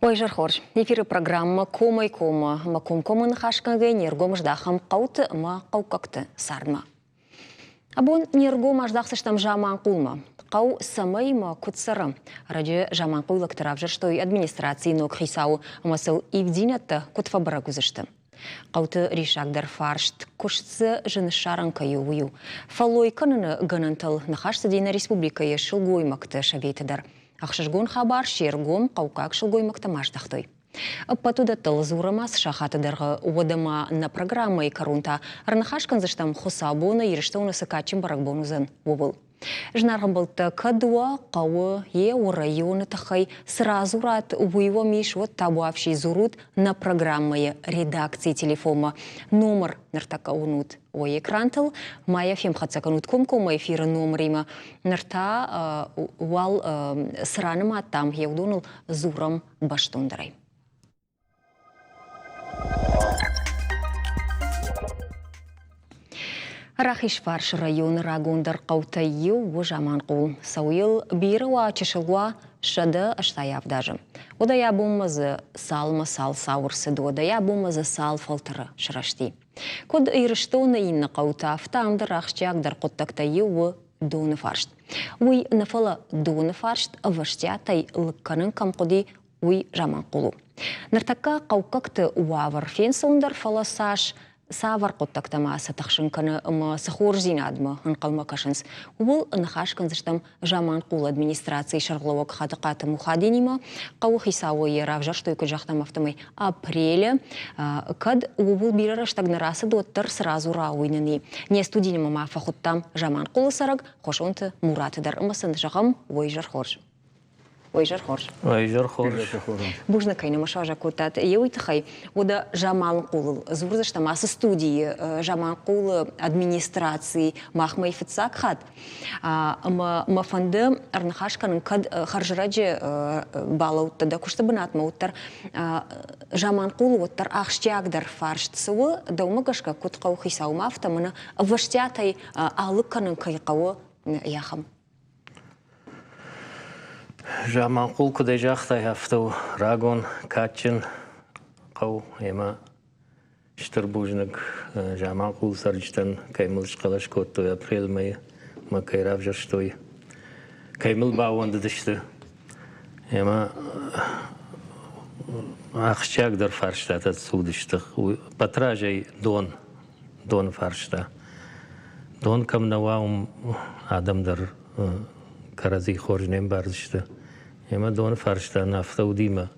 Ой, изӕр хорз. Эфиры программӕ «Комӕй-коммӕ» ӕмӕ комкоммӕ ныхасгӕнгӕ не ргом здахӕм хъӕуты ӕмӕ хъӕуккӕгты цардмӕ. Абон не ргом аздахдзыстӕм Заманхъулмӕ. Хъӕу цӕмӕй ӕмӕ куыд цӕры? Ӕрӕджы заманхъуйлӕгты равзӕрстой администрацийы ног хицауы ӕмӕ сыл ивддзинӕдтӕ куыд фӕбӕрӕг уыдзысты? Хъӕуты риссагдӕр фарст куыст дзы зын ссарӕн кӕй у, уый у. Фӕллой кӕныны гӕнӕнтыл ныхас цыди нӕ республикӕйы сылгоймӕгты советы дӕр. Ӕхсызгон хабар се ргом хъӕуккаг сылгоймӕгтӕм аздӕхтой. Ӕппӕт уыдӕттыл дзурӕм ацы сахаты дӕргъы, уӕдӕ ма нӕ программӕйы кӕрон та ӕрныхас кӕндзыстӕм хуыцаубоны Ирыстоны цы кадджын бӕрӕгбон уыдзӕн, ууыл. Зынаргъ ӕмбӕлттӕ, кӕд уӕ хъӕуы йе уӕ районы тыххӕй цы радзурат, уый уӕм ис, уӕд табуафси дзурут нӕ программӕйы редакцийы телефонмӕ. Номыр ныртӕккӕ уынут уӕ экрантыл, ма йӕ фемхӕццӕ кӕнут комкоммӕ эфиры номыримӕ. Ныр та уал цы ранымадтам, йе уыдоныл дзурӕм бӕстондӕрӕй. Рахизфарсы районы рагондӕр хъӕутӕй иу у Заманхъул. Цӕуы йыл бирӕ уа, чысыл уа, 187 азы. Уӕдӕй абонмӕ дзы цалмӕ цал цау ӕрцыд, уӕдӕй абонмӕ дзы цал фӕлтӕры сырӕзти. Куыд Ирыстоны иннӕ хъӕутӕ, афтӕ ам дӕр ахсджиагдӕр хъуыддӕгтӕй иу у доны фарст. Уый нӕ фӕлӕ доны фарст ӕвӕстиатӕй лыг кӕнын кӕм хъуыди, уый Заманхъул у. Ныртӕккӕ хъӕуккӕгты уавӕр фенцондӕр, фӕлӕ цас цавӕр хъуыддӕгтӕ ма сӕ тыхсын кӕны ӕмӕ цы хорздзинадмӕ ӕнхъӕлмӕ кӕсынц, ууыл ныхас кӕндзыстӕм Заманхъулы администрацийы сӕргълӕууӕг Хадыхъаты Мухадинимӕ. Хъӕуы хицауы йӕ равзӕрстой, куыд загътам, афтӕмӕй апрелы. Кӕд ууыл бирӕ рӕстӕг нӕ рацыд, уӕддӕр цы радзура, уый нын и. Не студиимӕ ма фӕхуыдтам Заманхъулы цӕрӕг Хосонты Мураты дӕр ӕмӕ сын зӕгъӕм, уой изӕр хорз. Ой, изӕр хорз. Ой, изӕр хорз. Бузныг, кӕй нӕ сазӕг кодтат. Йе уый тыххӕй уӕдӕ Заманхъулыл дзурдзыстӕм ацы студийы Заманхъулы администрацийы махмӕ фыццаг хатт. Ӕмӕ мӕ фӕнды ӕрныхас кӕнын, кӕд хӕрзрӕджы балӕудтӕ дӕ куысты бынатмӕ, уӕддӕр Заманхъулы уӕддӕр ахсджиагдӕр фарст цы у, дӕумӕ гӕсгӕ куыд хъӕуы хицаумӕ, афтӕ мӕнӕ ӕвӕстиатӕй алыг кӕнын кӕй хъӕуы, ахӕм. Заманхъул, куыдӕй загътай, афтӕ у рагон кадджын хъӕу ӕмӕ стыр бузныг Заманхъулы цӕрджытӕн, кӕй мыл схъӕлӕс кодтой апрелы мӕйы мӕ кӕй равзӕрстой, кӕй мыл баууӕндыдысты. Ӕмӕ ахсджиагдӕр фарстатӕ цы уыдысты, Батразӕй дон доны фарста. Дон кӕм нӕ уа, уым адӕм дӕр кӕрӕдзи хорз не мбардзысты. Ӕмӕ доны фарста нӕ афтӕ уыди мӕ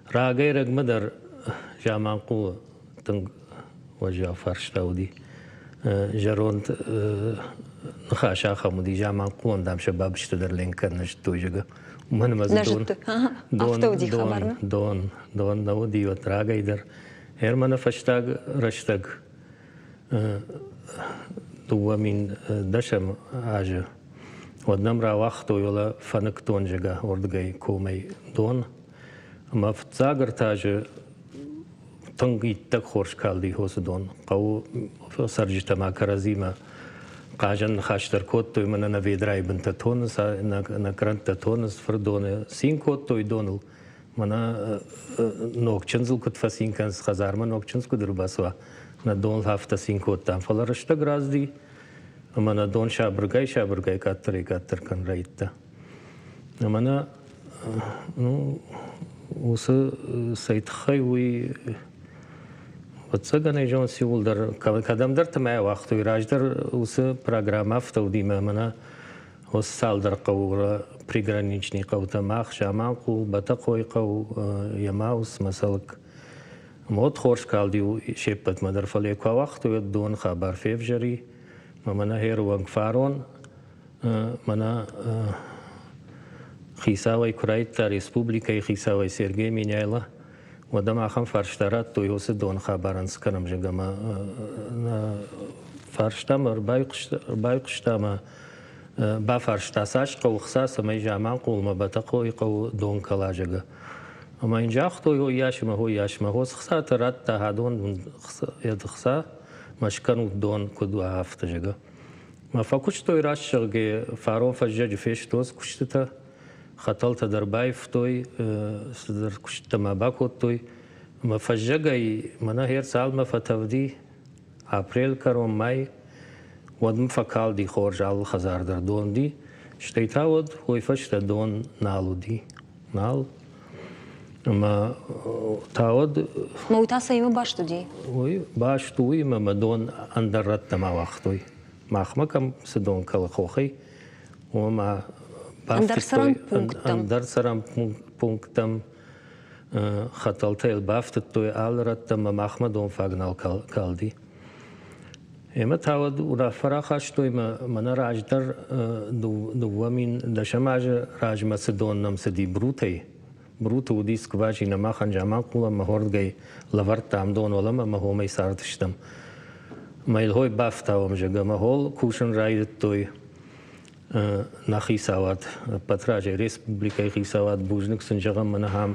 рагӕй-рӕгмӕ дӕр Заманхъулы тынг уӕззау фарста уыди. Зӕронд ныхас ахӕм уыди, Заманхъулӕн, дам, сӕ бабызтӕ дӕр ленк кӕнын нӕ зыдтой, зӕгъгӕ. Уымӕн ӕмӕ дзы дон, дон, дон, дон нӕ уыди уӕд рагӕй дӕр. Германы фӕстаг рӕстӕг 2010 азы уӕд нӕм рауагътой уӕлӕ фӕнык зӕгъгӕ, уырдыгӕй комӕй дон. Ӕмӕ фыццаг ӕртӕ азы тынг иттӕг хорз калди хосы дон. Хъӕуы цӕрджытӕ ма кӕрӕдзимӕ хъазӕн ныхас дӕр кодтой, мӕнӕ нӕ ведрайы бынтӕ тонынц, нӕ кърӕнттӕ тонынц фырдоны. Цин кодтой доныл. Мӕнӕ ног чындзыл куыд фӕцин кӕнынц, хӕдзармӕ ног чындз куыд ӕрбацуа, нӕ дон афтӕ цин кодтам. Фӕлӕ рӕстӕг рацыди, ӕмӕ нӕ дон сабыргай-сабыргай къаддӕрӕй-къаддӕр кӕнын райдыдта. Ӕмӕ нӕ ну, уыцы цӕй тыххӕй уый ӕвӕццӕгӕн ӕй зонынц иууылдӕр, кӕдӕмдӕрты мӕ ауагътой. Раздӕр уыцы программӕ афтӕ уыди мӕ мӕнӕ Уыцы цалдӕр хъӕуы приграничный хъӕутӕ мах, Заманхъул, Бӕтӕхъойы хъӕу, Емаус, Мӕсӕлыкк. Мод хорз калд-иу се ппӕтмӕ дӕр, фӕлӕ куы ауагътой, уӕд доны хабар февзӕри. Мӕнӕ херуӕнг фарон, мӕнӕ хицауӕй куы райдта республикӕйы хицауӕй Сергей Меняйло, уӕд ӕм ахӕм фарста радтой, уыцы доны хабарӕн цы кӕнӕм, зӕгъгӕ, ӕмӕ фарстамӕ ӕрбайхъуыста ӕмӕ бафарста, цас хъӕуы хца, цӕмӕй Заманхъулмӕ Бӕтӕхъойы хъӕуы дон кӕла, зӕгъгӕ. Ӕмӕ йын загътой, ой, ӕмӕ ой, ӕмӕ хос хцатӕ радта, адон хца, мӕ скӕнут дон, куыд уа, афтӕ, зӕгъгӕ. Мӕ фӕкуыстой раст, зӕгъгӕ, фарон фӕззӕджы фесты уыцы куыстытӕ. Хӕтӕлтӕ дӕр баивтой, цыдӕр куысттӕ ма бакодтой. Ӕмӕ фӕззӕгӕй мӕнӕ хер цалмӕ фӕтӕвди, апрель кӕрон май, уӕд мын фӕкалди хорз алы хӕдзар дӕр донди, стӕй та уӕд уой фӕстӕ дон нал уыди, нал. Ӕмӕ та уӕд... Мӕ уый та цӕимӕ баст уыди? Уый баст у уыимӕ, мӕ дон ӕндӕр рӕттӕм ауагътой. Махмӕ кӕм цы дон кӕлы хохӕй, уымӕ бафтыдтой ӕндӕр цӕрӕн пункттӕм, хӕтӕлтӕ йыл бафтыдтой алы рӕттӕм ӕмӕ махмӕ дон фаг нал калди. Ӕмӕ та уӕд уынаффӕ рахастой мӕ мӕнӕ раздӕр 2010 азы размӕ цы дон нӕм цыди Брутӕй, Бруты уыди скважинӕ, махӕн Заманхъул ӕмӕ хордгӕй лӕвӕрдтам дон уӕлӕмӕ ӕмӕ хомӕй цардыстӕм. Мӕйлхой бафтауӕм, зӕгъгӕ, мӕ хол кусын райдыдтой нӕ хицауад, ӕппӕт разӕй республикӕйы хицауад, бузныг сын зӕгъӕм, мӕнӕ ахӕм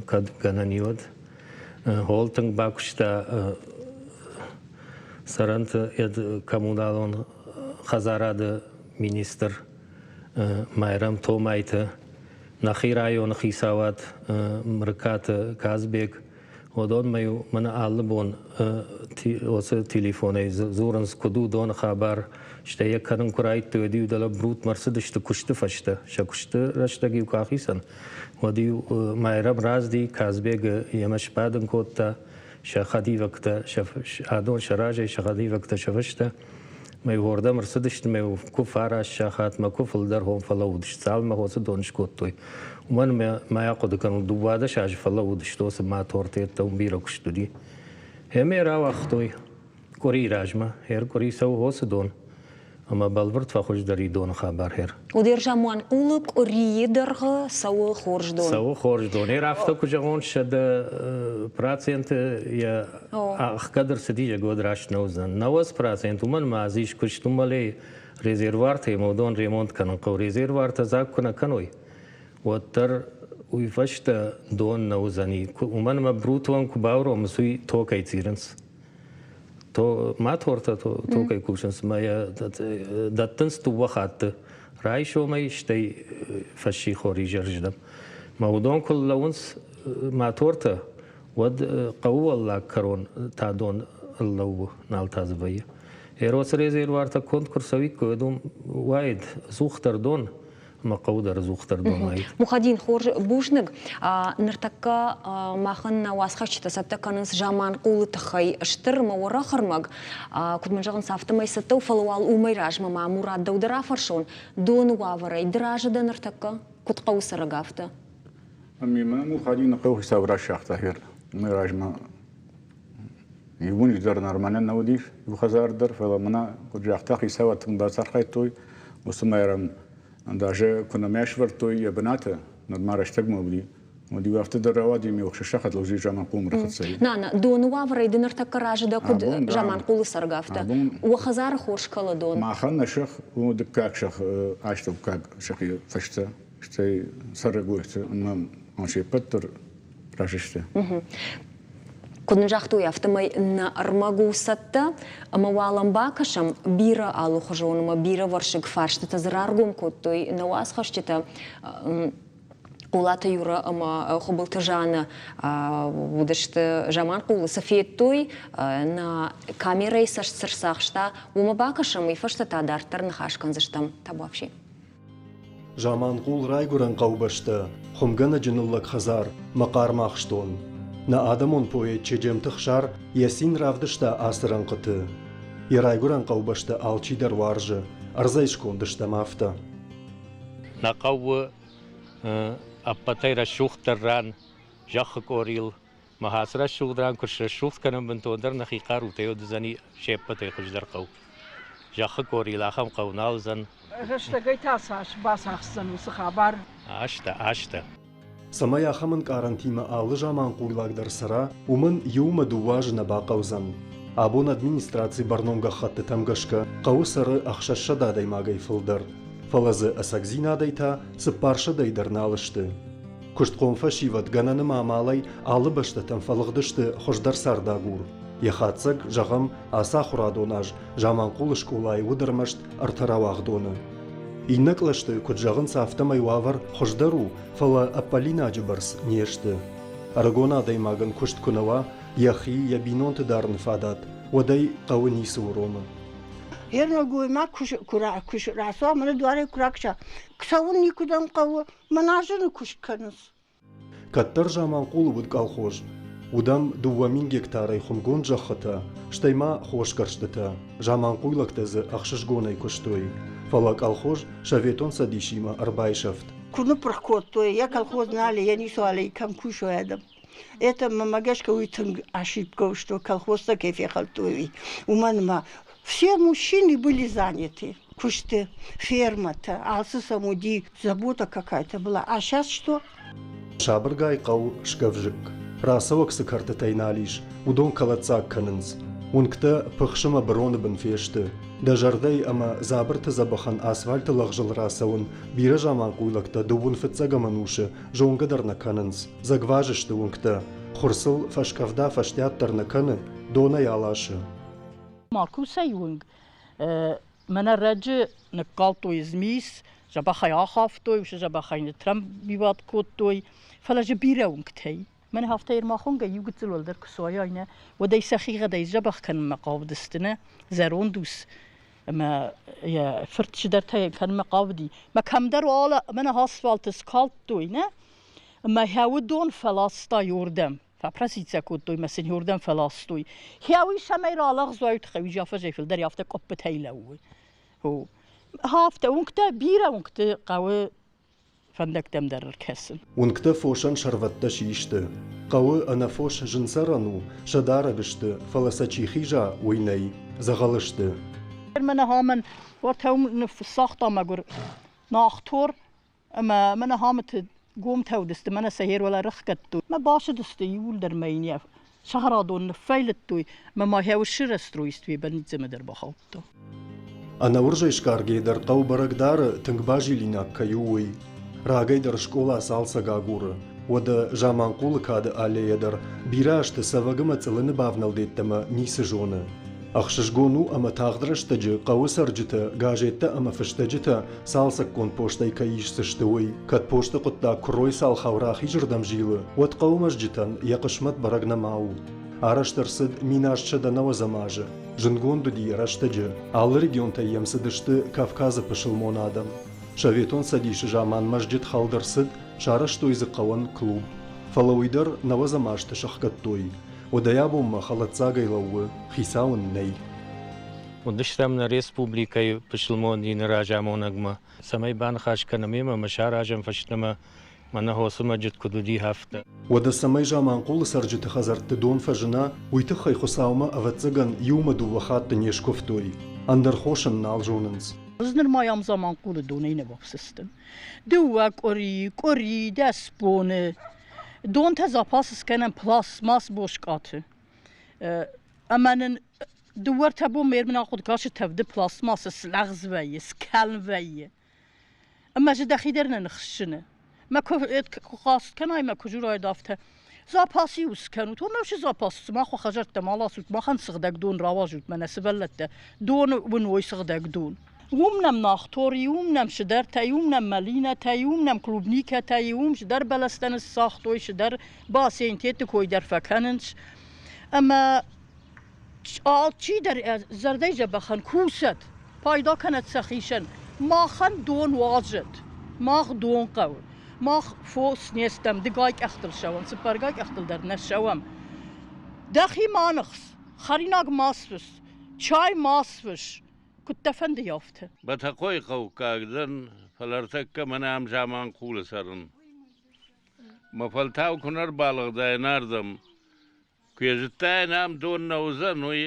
кӕд гӕнӕн и, уӕд. Хол тынг бакуыста цӕрӕнты коммуналон хӕдзарады министр Майрӕм Томайты, нӕхи районы хицауад Мрыкаты Казбек, уыдонмӕ-иу мӕнӕ алы бон уыцы телефонӕй дзурынц, куыд у доны хабар, стӕй йӕ кӕнын куы райдыдтой, уӕд-иу дӕлӕ Брутмӕ ӕрцыдысты куысты фӕстӕ, сӕ куысты рӕстӕг-иу куы ахицӕн, уӕд-иу Майрӕм разди, Казбегы йемӕ сбадын кодта, сӕ хӕдивӕгтӕ, сӕ адон сӕ разӕй, сӕ хӕдивӕгтӕ сӕ фӕстӕ. Мӕ уордӕм ӕрцыдысты, мӕ куы фараст сахатмӕ, куы фылдӕр хом фӕлӕууыдысты, цалынмӕ хоцы дон скодтой. Уымӕн мӕ мӕ ахъуыды кӕнун, 12 азы фӕлӕууыдысты уыцы моторты йедтӕ уым бирӕ куыст уыди. Ӕмӕ рауагътой къуырийы размӕ, ӕркъуыри цӕуы хоцы дон. Ӕмӕ бӕлвырд фӕхуыздӕр и доны хабар хер. Уыдер Заманхъулы къуырийы дӕргъы цӕуы хорз дон. Цӕуы хорз дон. Эр афтӕ куы зӕгъон, 100% йӕ ӕхгӕд ӕрцыди, зӕгъ, раст нӕ уыдзӕн. 90% уымӕн ма дзы ис куыст уымӕлӕй резервуартӕ ӕмӕ уыдон ремонт кӕнын хъӕуы. Резервуартӕ дзаг куы нӕ кӕной, уӕддӕр уый фӕстӕ дон нӕ уыдзӕни. Уымӕн ӕмӕ брутон куы бауромынц, уый токӕй цъирынц. Мотортӕ токӕй кусынц мӕ йӕ дӕттынц дыууӕ хатты райсомӕй, стӕй фӕссихор изӕрыздӕм. Мӕ уыдон куы лӕууынц мотортӕ, уӕд хъӕуы уӕллаг кӕрон та дон лӕууы, нал та дзы вӕййы. Эросы резервуартӕ конд куы рцӕуиккой, уӕд уым уаид ӕдзухдӕр дон, ӕмӕ хъӕуы дӕр ӕдзухдӕр домайд. Мухадин, хорз бузныг. Ныртӕккӕ махӕн нӕ уацхӕсджытӕ цӕттӕ кӕнынц Заманхъулы тыххӕй стыр ӕмӕ уӕрӕх ӕрмӕг. Куыд мын зӕгъынц, афтӕмӕй цӕттӕ у, фӕлӕ уал уымӕй размӕ ма Мурат дӕу дӕр афӕрсон, доны уавӕрӕй ды разы дӕ ныртӕккӕ? Куыд хъӕуы цӕрӕг афтӕ? Мемӕ Мухадины хъӕуыхицау расагъта хер. Уымӕй размӕ иу дӕр нормалӕн нӕ уыдис, иу хӕдзар дӕр, фӕлӕ мӕнӕ, куыд загъта, хицауад тынг бацархайдтой, уыцы Майрӕм даже куы нӕ сӕвӕрдтой йӕ бынаты, нырма рӕстӕгмӕ уыди, уӕд-иу афтӕ дӕр рауади, ме ӕхсӕз сахатыл уыди Заманхъулмӕ рахӕццӕ. Нана, доны уавӕрӕй ды ныртӕккӕ разы дӕ куыд Заманхъулы цӕргӕ афтӕ? Уӕ хӕдзары хорз кӕлы дон? Махӕн нӕ сых у дыккаг сых, астӕуккаг сыхы фӕстӕ, стӕй цӕрӕгойты ӕмӕ се ппӕт дӕр разы сты. Куыд нын загътой, афтӕмӕй нӕ ӕрмӕг у цӕттӕ, ӕмӕ уал ӕм бакӕсӕм бирӕ алыхуызон ӕмӕ бирӕвӕрсыг фарстытӕ дзы раргом кодтой нӕ уацхӕсджытӕ Хъулаты Юра ӕмӕ Хуыбылты Жанна уыдысты Заманхъулы, цы федтой, нӕ камерӕйы цӕст цы рцахста, уымӕ бакӕсӕм, уый фӕстӕ та дарддӕр ныхас кӕндзыстӕм. Табуафси. Заманхъул райгуырӕн хъӕубӕстӕ, хуымгӕнӕджы ныллӕг хӕдзар мӕ хъарм ахстон. Нӕ адӕмон поэт Чеджемты Хсар йӕ цин равдыста ацы рӕнхъыты. Йӕ райгуырӕн хъӕубӕстӕ алчидӕр уарзы, ӕрдзӕй сконд стӕм афтӕ. Нӕ хъӕуы ӕппӕтӕй рӕсугъддӕр ран зӕххы къорийыл мӕ ацы рӕсугъд ран куы срӕсугъд кӕнӕм бынтондӕр нӕхи хъарутӕй уыдзӕни се ппӕтӕй хуыздӕр хъӕу. Зӕххы къорийыл ахӕм хъӕу нал уыдзӕн. Рӕстӕгӕй та цас бацахсдзӕн уыцы хабар? Азтӕ, азтӕ. Цӕмӕй ахӕм ӕнкъарӕнтимӕ алы заманхъуйлаг дӕр цӕра, уымӕн иумӕ дыууӕ азы нӕ бахъӕудзӕн. Абон администрацийы бӕрнон гӕххӕттытӕм гӕсгӕ хъӕуы цӕры 600 адӕймагӕй фылдӕр. Фӕлӕ дзы ӕцӕгдзинадӕй та цыппарсӕдӕй дӕр нал сты. Куыстхъом фӕсивӕд гӕнӕны ма амалӕй алы бӕстӕтӕм фӕлыгъдысты хуыздӕр цардагур. Йӕ хатдзӕг, зӕгъӕм, ацы ахуырадон аз Заманхъулы скъолайы уыд ӕрмӕст ӕртӕ рауагъдоны. Иннӕ кълӕсты, куыд зӕгъынц, афтӕмӕй уавӕр хуыздӕр у, фӕлӕ ӕппӕлинаджы бӕрц не сты. Ӕрыгон адӕймагӕн куыст куы нӕ уа, йӕхи, йӕ бинонты дарыны фадат, уӕд ӕй хъӕуы ницы уромы. Йе нӕлгоймаг куы рацӕуа, мӕнӕ дуарӕй куы ракӕса, цӕуын никуыдӕм хъӕуы, мӕн азыны куыст кӕнынц. Кӕддӕр Заманхъулы уыд колхоз. Уыд ӕм 2000 гектарӕй хуымгонд зӕххытӕ, стӕй ма хосгӕрстытӕ. Заманхъуйлӕгтӕ дзы ӕхсызгонӕй куыстой. Фӕлӕ колхоз Советон Цӕдисимӕ ӕрбайсӕфт. Куы ныппырх кодтой, йӕ колхоз нал, йӕ ницуал кӕм кусой адӕм. Это мӕмӕ гӕсгӕ уый тынг ошибка, что колхозтӕ кӕй фехӕлдтой, уый. Уымӕн ӕмӕ все мужчины были заняты куысты, фермӕтӕ, алцы сӕм уыди, забота какая-то была. А сейчас что? Сабыргай хъӕу сгӕвзыкк. Рацӕуӕг цы кӕртытӕй нал ис, уыдон кӕлӕддзаг кӕнынц. Уынгтӕ пыхсымӕ быроны бын фесты. Дӕ зӕрдӕйы ӕмӕ дзабырты дзӕбӕхӕн асфальты лӕгъзыл рацӕуын бирӕ заманхъуйлӕгтӕ дыууын фыццӕгӕм ӕнусы зонгӕ дӕр нӕ кӕнынц. Дзӕгвӕз сты уынгтӕ. Хур сыл фӕскъӕвда фӕстиат дӕр нӕ кӕны, донӕй аласы. Маркусӕй уынг мӕнӕ рӕджы ныккалдтой змис, дзӕбӕхӕй ахафтой, уыцы дзӕбӕхӕй ныттрамбиват кодтой, фӕлӕ дзы бирӕ уынгтӕй. Мӕнӕ афтӕ ӕрмахонгӕ иу гыццыл уӕлдӕр куы суайай, нӕ, уӕд ӕй сӕхигъӕдӕй дзӕбӕх кӕнынмӕ хъавыдысты, нӕ, зӕронд ус ӕмӕ йӕ фырт чидӕртӕ кӕнынмӕ хъавыди. Мӕ кӕмдӕр уал мӕнӕ асфальты скалдтой, нӕ, ӕмӕ уыдон фӕласта уырдӕм. Фӕпроситься кодтой мӕ сын уырдӕм фӕластой. Хӕуи цӕмӕй ралӕгъз уай, тыххӕй уый афӕдзӕй фылдӕр афтӕ къуыппытӕй лӕууы. Афтӕ уынгтӕ, бирӕ уынгты хъӕуы фӕндӕгтӕм дӕр ӕркӕсын. Уынгтӕ фосӕн сӕрвӕттӕ систы. Хъӕуы ӕнӕфос зын цӕрӕн у, сӕ дарӕг сты, фӕлӕ сӕ чи хиза, уый нӕй. Дзӕгъӕлы сты. Мӕнӕ хамӕн уӕртӕ уым ныффыссагъта мӕгуыр Нахтор ӕмӕ мӕнӕ хамыты гомтӕ уыдысты, мӕнӕ сӕ ервӕлӕ рыхгӕдтой. Мӕ бацыдысты иууылдӕр мӕ йын йӕ сахарадон ныффӕйлыдтой мӕ ма йӕ уыцы расстройстве больницӕмӕ дӕр бахаудта. Ӕнӕуырзӕй сгаргӕйӕ дӕр хъӕу бӕрӕг дары, тынг базилинаг кӕй у, уый. Рагӕй дӕр скъола цалцӕг агуры. Уӕдӕ Заманхъулы кады аллейӕ дӕр бирӕ азты цӕвӕг ӕмӕ цъылыны бавнӕлд йеддӕмӕ ницы зоны. Ӕхсызгон у ӕмӕ тагъд рӕстӕджы хъӕуы цӕрджытӕ газеттӕ ӕмӕ фыстӕджытӕ цалцӕггонд постӕй кӕй исдзысты, уый. Кӕд посты хъуыддаг куыройы цалхау рахизырдӕм зилы, уӕд хъӕуы мӕзджытӕн йӕ хъысмӕт бӕрӕг нӕма у. Арӕзт ӕрцыд 1890 азы. Зындгонд уыди йӕ рӕстӕджы. Алы регионтӕй йӕм цыдысты Кавказы пысылмон адӕм. Советон Цӕдисы заман мӕзджыт хӕлд ӕрцыд, сарӕзтой дзы хъӕуӕн клуб. Фӕлӕ уый дӕр нӕуӕдзӕм азты сӕхгӕдтой. Уӕдӕй абонмӕ хӕлӕтдзагӕй лӕууы, хицау ын нӕй. Уыдыстӕм нӕ республикӕйы пысылмон дины разамонӕгмӕ, цӕмӕй баныхас кӕнӕм йемӕ ӕмӕ саразӕм фӕстӕмӕ мӕнӕ хосы мӕджыт куыд уыди, афтӕ. Уӕдӕ цӕмӕй Заманхъулы цӕрджыты хӕдзӕртты дон фӕзына, уый тыххӕй Хуыцаумӕ, ӕвӕццӕгӕн, иумӕ дыууӕ хатты не скуывтой. Ӕндӕр хос ын нал зонынц. Ӕз нырма йӕм Заманхъулы донӕй нӕ бафсӕстӕн. Дыууӕ къуыри, къуыри, 10 боны. Донтӕ запас скӕнӕм пластмасс боскъаты. Ӕмӕ нын дыууӕ-ӕртӕ бонмӕ ӕрмын ахъуыды кӕсы тӕвды пластмассы слӕгъз вӕййы, скӕлм вӕййы. Ӕмӕ дзы дӕхи дӕр нӕ ныхссыны. Мӕ куы хъаст кӕнай, мӕ куы дзурай афтӕ, запас-иу скӕнут, уымӕ уыцы запас сымах уӕ хӕдзӕрттӕ ма ласут, махӕн сыгъдӕг дон рауадзут, мӕнӕ сывӕллӕттӕ, дон уын уой сыгъдӕг дон. Уым нӕм нахтор и, уым нӕм цыдӕртӕ и, уым нӕм малинӕтӕ и, уым нӕм клубникӕтӕ и, уым цыдӕр бӕлӕстӕ ныссагътой, цыдӕр бассейнтеты кой дӕр фӕкӕнынц. Ӕмӕ алчидӕр зӕрдӕй дзӕбӕхӕн кусӕд, пайда кӕнӕд сӕхицӕн. Махӕн дон уадзӕд, мах дон хъӕуы. Мах фос не стӕм, дыгай къӕхтыл цӕуӕм, цыппӕргай къӕхтыл дӕр нӕ цӕуӕм. Дӕхи ма ныхс, хӕринаг ма сфыс, чай ма сфыс, куыд дӕ фӕнды, афтӕ. Бӕтӕхъойы хъӕуккаг дӕн, фӕлӕ ӕртӕккӕ мӕнӕ ам Заманхъулы цӕрын. Мӕ фӕлтау куы нӕ рбалыгъдаин ардӕм, куы йӕ зыдтаин, ам дон нӕ уыдзӕн, уый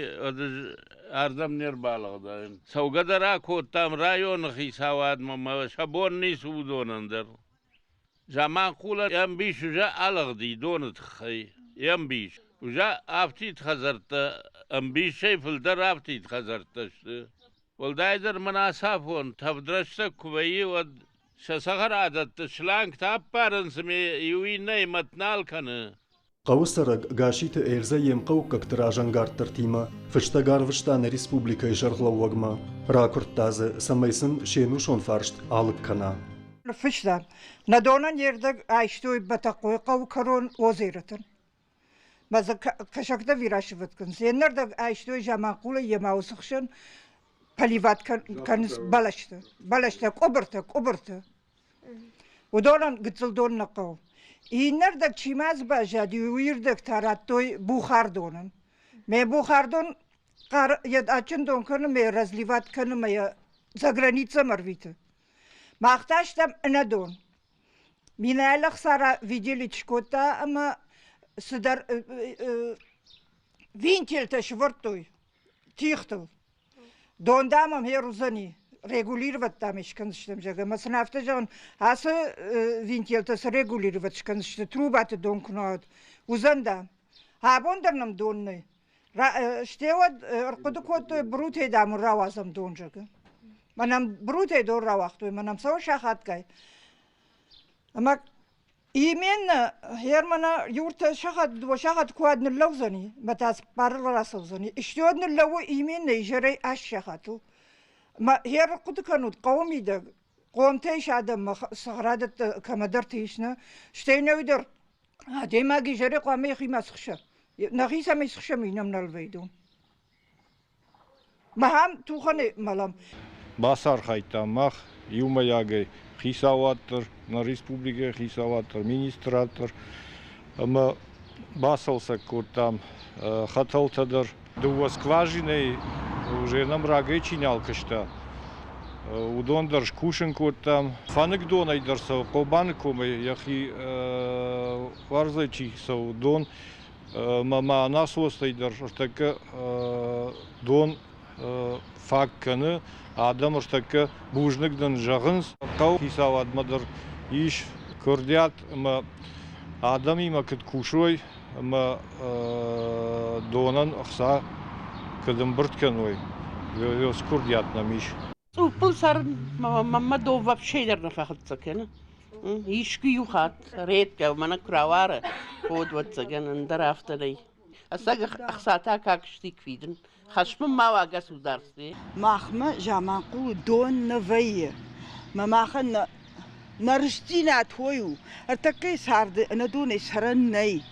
ардӕм не рбалыгъдаин. Цӕугӕ дӕр акодтам районы хицауадмӕ мӕ сӕ бон ницы уыдонӕн дӕр. Заманхъулӕн ӕмбис уже алыгъди доны тыххӕй, ӕмбис. Уже афтид хӕдзӕрттӕ, ӕмбисӕй фылдӕр афтид хӕдзӕрттӕ сты. Уӕлдайдӕр мын ацафон тӕвд рӕстӕг куы вӕййы, уӕд сӕ цӕхӕрадӕтты шлангтӕ аппарынц ӕмӕ иу иннӕйы мӕт нал кӕны. Хъӕуы цӕрӕг Гасситы Эльзӕ йе мхъӕуккӕгты разӕнгарддӕртимӕ фыстӕг арвыста нӕ республикӕйы сӕргълӕууӕгмӕ. Ракуырдта дзы, цӕмӕй сын се нусон фарст алыг кӕна. Ныффыста, нӕ донӕн йе рдӕг айстой Бӕтӕхъойы хъӕуы кӕрон Озерытӕн. Мӕ дзы кӕсӕгтӕ вирасывӕд кӕнынц. Се ннӕрдӕг айстой Заманхъулӕй йемӕ уыцы хсӕн поливат кӕнынц бӕлӕстӕ. Бӕлӕстӕ, къуыбыртӕ, къуыбыртӕ. Уыдонӕн гыццыл дон нӕ хъӕуы. Иннӕрдӕг чи ма дзы баззади, уыйырдӕг та радтой Бухардонӕн. Мӕ Бухардон хъар йӕ адджын дон кӕны, мӕ разливат кӕны, мӕ йӕ за границӕмӕ ӕрвиты. Мах та стӕм ӕнӕдон. Минӕлӕх Сара виделить скодта ӕмӕ цыдӕр винтелтӕ сывӕрдтой тигътыл. Дон дам ӕм уыдзӕни, регулировать дам скӕндзыстӕм, зӕгъгӕ. Ӕмӕ сын афтӕ зӕгъын, ацы винтелтӕ цы регулировать скӕндзысты, трубаты дон куы нӕ уӕд, уыдзӕн дам. Абон дӕр нӕм дон нӕй. Стӕй уӕд ӕрхъуыды кодтой, Брутӕй дам рауадзӕм дон, зӕгъгӕ. Мӕнӕм Брутӕй дон рауагътой, мӕнӕм цӕуы сахатгай. Ӕмӕ Именно Германа юртӕ сахат, дыууӕ сахат куы ныллӕудзӕни, мӕ та цыппарыл рацӕудзӕни. Исты ныллӕууы именно изӕрӕй аст сахатыл. Мӕ гер хъуыды кӕнут, хъӕуы мидӕг хъомтӕ ис адӕммӕ, цӕхӕрадӕттӕ кӕмӕдӕрты ис, нӕ? Стӕй нӕуи дӕр адӕймаг изӕрӕй хъуамӕ йӕхимӕ сыхса. Нӕхи цӕмӕй сыхсӕм, уый нӕм нал вӕййы. Махӕн тухӕнӕй мӕлӕм. Бацархайдтам мах иумӕйагӕй хицауад дӕр, нӕ республикӕйы хицауад дӕр, министрад дӕр ӕмӕ бацалцӕг кодтам хӕтӕлтӕ дӕр. Дыууӕ скважинӕйы уже нӕм рагӕй чи нал куыста, уыдон дӕр скусын кодтам. Фӕныкдонӕй дӕр цӕуы, Хъобаны комӕй йӕхи уарзӕй чи цӕуы дон, ӕмӕ ма насостӕй дӕр ӕртӕккӕ дон фаг кӕны. Адӕм ӕртӕккӕ бузныг дын зӕгъынц. Хъӕуы хицауадмӕ дӕр ис куырдиат ӕмӕ адӕмимӕ куыд кусой ӕмӕ донӕн ӕхца куыд ӕмбырд кӕной, уыцы куырдиат нӕм ис. Цъуппыл цӕрын мӕнмӕ дон вообще дӕр нӕ фӕхӕццӕ кӕны. Искуы иу хатт, редко, мӕнӕ куы рауары, уӕд ӕвӕццӕгӕн, ӕндӕр афтӕ нӕй. Ӕцӕг ӕхцатӕ как сты фидын. Хӕс мын ма уа государстве. Махмӕ Заманхъулы дон нӕ вӕййы. Мӕ махӕн нӕ нӕ рыстдзинад хой у. Ӕртӕккӕйы царды ӕнӕдонӕй цӕрӕн нӕй.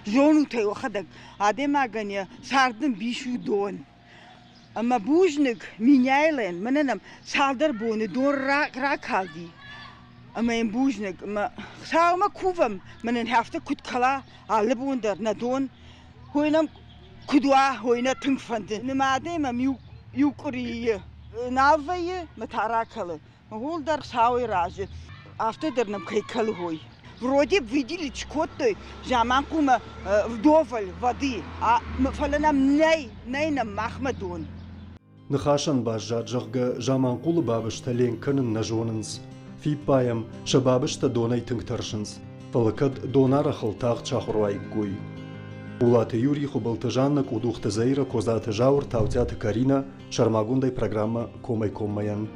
Зонут ӕй уӕхӕдӕг, адӕймагӕн йӕ царды мбис у дон. Ӕмӕ бузныг Миняйлӕн, мӕнӕ нӕм цалдӕр боны дон ракалди. Ӕмӕ йын бузныг. Ӕмӕ Хуыцаумӕ кувӕм, мӕнӕн афтӕ куыд кӕла алы бон дӕр нӕ дон, хой нӕм куыд уа, хой нӕ тынг фӕнды. Нымадӕй мӕм иу, иу къуырийы нал вӕййы, мӕ та ракӕлы. Ууыл дӕр Хуыцауӕй разы. Афтӕ дӕр нӕм кӕй кӕлы хой. Вроде выделить кодтой Заманхъулмӕ вдоволь воды, фӕлӕ нӕм нӕй, нӕй нӕм махмӕ дон. Ныхасӕн баззад, зӕгъгӕ, Заманхъулы бабызтӕ ленк кӕнын нӕ зонынц. Фиппайӕм, сӕ бабызтӕ донӕй тынг тӕрсынц, фӕлӕ кӕд донарӕхыл тагъд сахуыр уаиккой. Улаты Юрий, Хуыбылты Жаннӕ, Къудухты Заирӕ, Козаты Зауыр, Таутиаты Каринӕ, сӕрмагондӕй программӕ Комӕй-коммӕйӕн.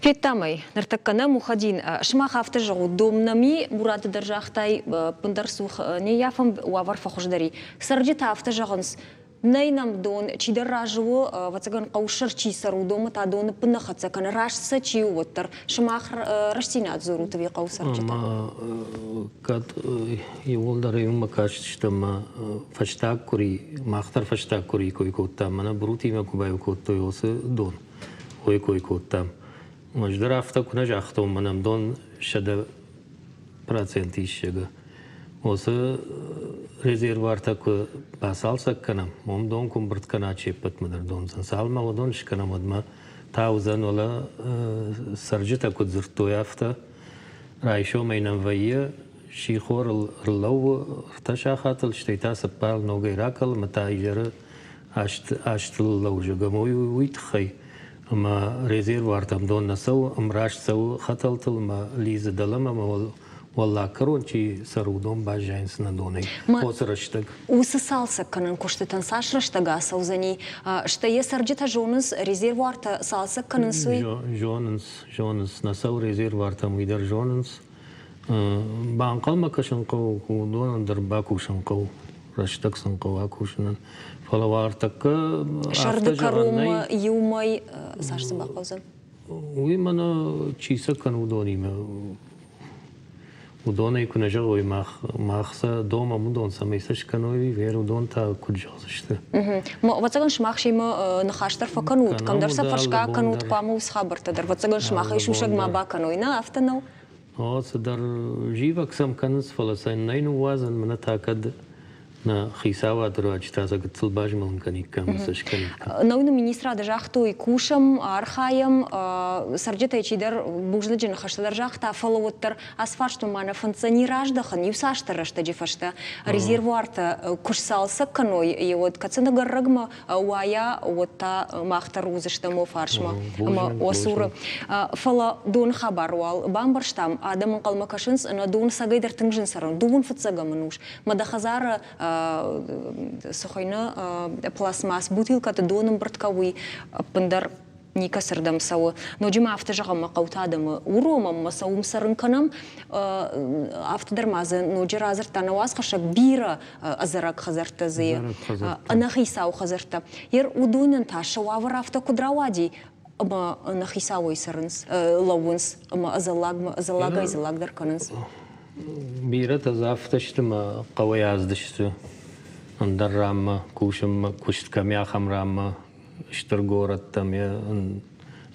Федтам ӕй, ныртӕккӕ нӕ Мухадин, сымах афтӕ зӕгъут, дом нӕми Мураты дӕр загътай, ӕппындӕр цух не ййафӕм, уавӕр фӕхуыздӕри. Цӕрджытӕ афтӕ зӕгъынц, нӕй нӕм дон, чидӕр разы у, ӕвӕццӕгӕн хъӕусӕр чи цӕры, уыдонмӕ та доны пын нӕ хӕццӕ кӕны, раст сӕ чи у, уӕддӕр. Сымах рӕстдзинад дзурут ӕви хъӕуы цӕрджытӕ? Кӕд иууылдӕр иумӕ кастыстӕм ӕмӕ фӕстаг къуыри, мах дӕр фӕстаг къуыри кой кодтам, мӕнӕ Брутимӕ куы баиу кодтой уыцы дон, уый кой кодтам. Ӕз дӕр афтӕ куы нӕ загътон, мӕнӕм дон 100% ис, зӕгъгӕ. Уыцы резервуартӕ куы бацалцӕг кӕнӕм, уым дон куы ӕмбырд кӕна се ппӕтмӕ дӕр дон цалынмӕ уыдон скӕнӕм, уӕдмӕ та уыдзӕн, уӕлӕ цӕрджытӕ куыд дзырдтой, афтӕ райсомӕй нӕм вӕййы сихорыл ӕрлӕууы ӕртӕ сахатыл, стӕй та цыппарыл ногӕй ракӕлы ӕмӕ та изӕры азтыл лӕууы, зӕгъӕм, уый тыххӕй ӕмӕ резервуартӕм дон нӕ цӕуы, ӕмраст цӕуы хӕтӕлтыл ӕмӕ лидзы дӕлӕмӕ ӕмӕ уӕллаг кӕрон чи цӕры, уыдон баззайынц нӕ донӕй уыцы рӕстӕг. Уыцы цалцӕг кӕнӕн куыстытӕн цас рӕстӕг ацӕудзӕни? Стӕй йӕ цӕрджытӕ зонынц, резервуартӕ цалцӕг кӕнынц, уый? Зонынц, зонынц. Нӕ цӕуы резервуартӕм, уый дӕр зонынц. Банхъӕлмӕ кӕсын хъӕуы, уыдонӕн дӕр бакусын хъӕуы, рӕстӕг сын хъӕуы акусынӕн. Фӕлӕ уартӕккӕ Сӕрды кӕронмӕ иу мӕй цас цы бахъӕудзӕн? Уый мӕнӕ чи сӕ кӕны, уыдонимӕ. Уыдонӕй куы нӕ зӕгъой, мах сӕ домӕм уыдон, цӕмӕй сӕ скӕной, вер уыдон та куыд зӕгъдзысты? Ӕвӕццӕгӕн, сымах семӕ ныхас дӕр фӕкӕнут, кӕмдӕр сӕ фӕрсгӕ кӕнут, хъуамӕ уыцы хабӕрттӕ дӕр. Ӕвӕццӕгӕн, сымахӕй сусӕг ма бакӕной, нӕ, афтӕ нӕу? О, цыдӕр зивӕг сӕм кӕнынц, фӕлӕ сӕ нӕй ныууадзӕн, мӕнӕ та кӕд нӕ хицауады руаджы та сӕ гыццыл базмӕлын кӕниккам, цы скӕниккам. Наукон министрады загътой, кусӕм, архайӕм, цӕрджытӕй чидӕр бузныджы ныхӕстӕ дӕр загъта, фӕлӕ уӕддӕр ацы фарстмӕ ма нӕ фӕнддзӕни раздӕхын иу цасдӕр рӕстӕджы фӕстӕ резервуартӕ куы сцалцӕг кӕной, уӕд кӕд сӕ ӕгӕррӕгмӕ уайа, уӕд та мах дӕр уыдзыстӕм уӕ фарсмӕ ӕмӕ уӕ цуры. Фӕлӕ доны хабар уал бамбӕрстам, адӕм ӕнхъӕлмӕ кӕсынц, ӕнӕ дон цӕгӕйдӕр тынг зын цӕрын. Дыууын фыццӕгӕм ӕнус мӕ дӕ хӕдзары цы хуыйны пластмасс бутылкӕты дон ӕмбырд кӕуый ӕппындӕр никӕцырдӕм цӕуы. Ноджы ма афтӕ зӕгъӕм, мӕ хъӕуты адӕмы уромӕм ӕмӕ сӕ уым цӕрын кӕнӕм. Афтӕ дӕр ма дзы ноджы радзырдта нӕ уацхӕссӕг бирӕ ӕдзӕрӕг хӕдзӕрттӕ дзы, ӕнӕхицау хӕдзӕрттӕ. Ер уыдонӕн та сӕ уавӕр афтӕ куыд рауади, ӕмӕ ӕнӕхицауӕй цӕрынц, лӕууынц ӕмӕ ӕдзӕллагӕй ӕдзӕллагдӕр кӕнынц. Бирӕтӕ дзы афтӕ сты мӕ хъӕуӕй аздысты ӕндӕр ранмӕ кусынмӕ, куыст кӕм и, ахӕм ранмӕ стыр горӕттӕм йӕ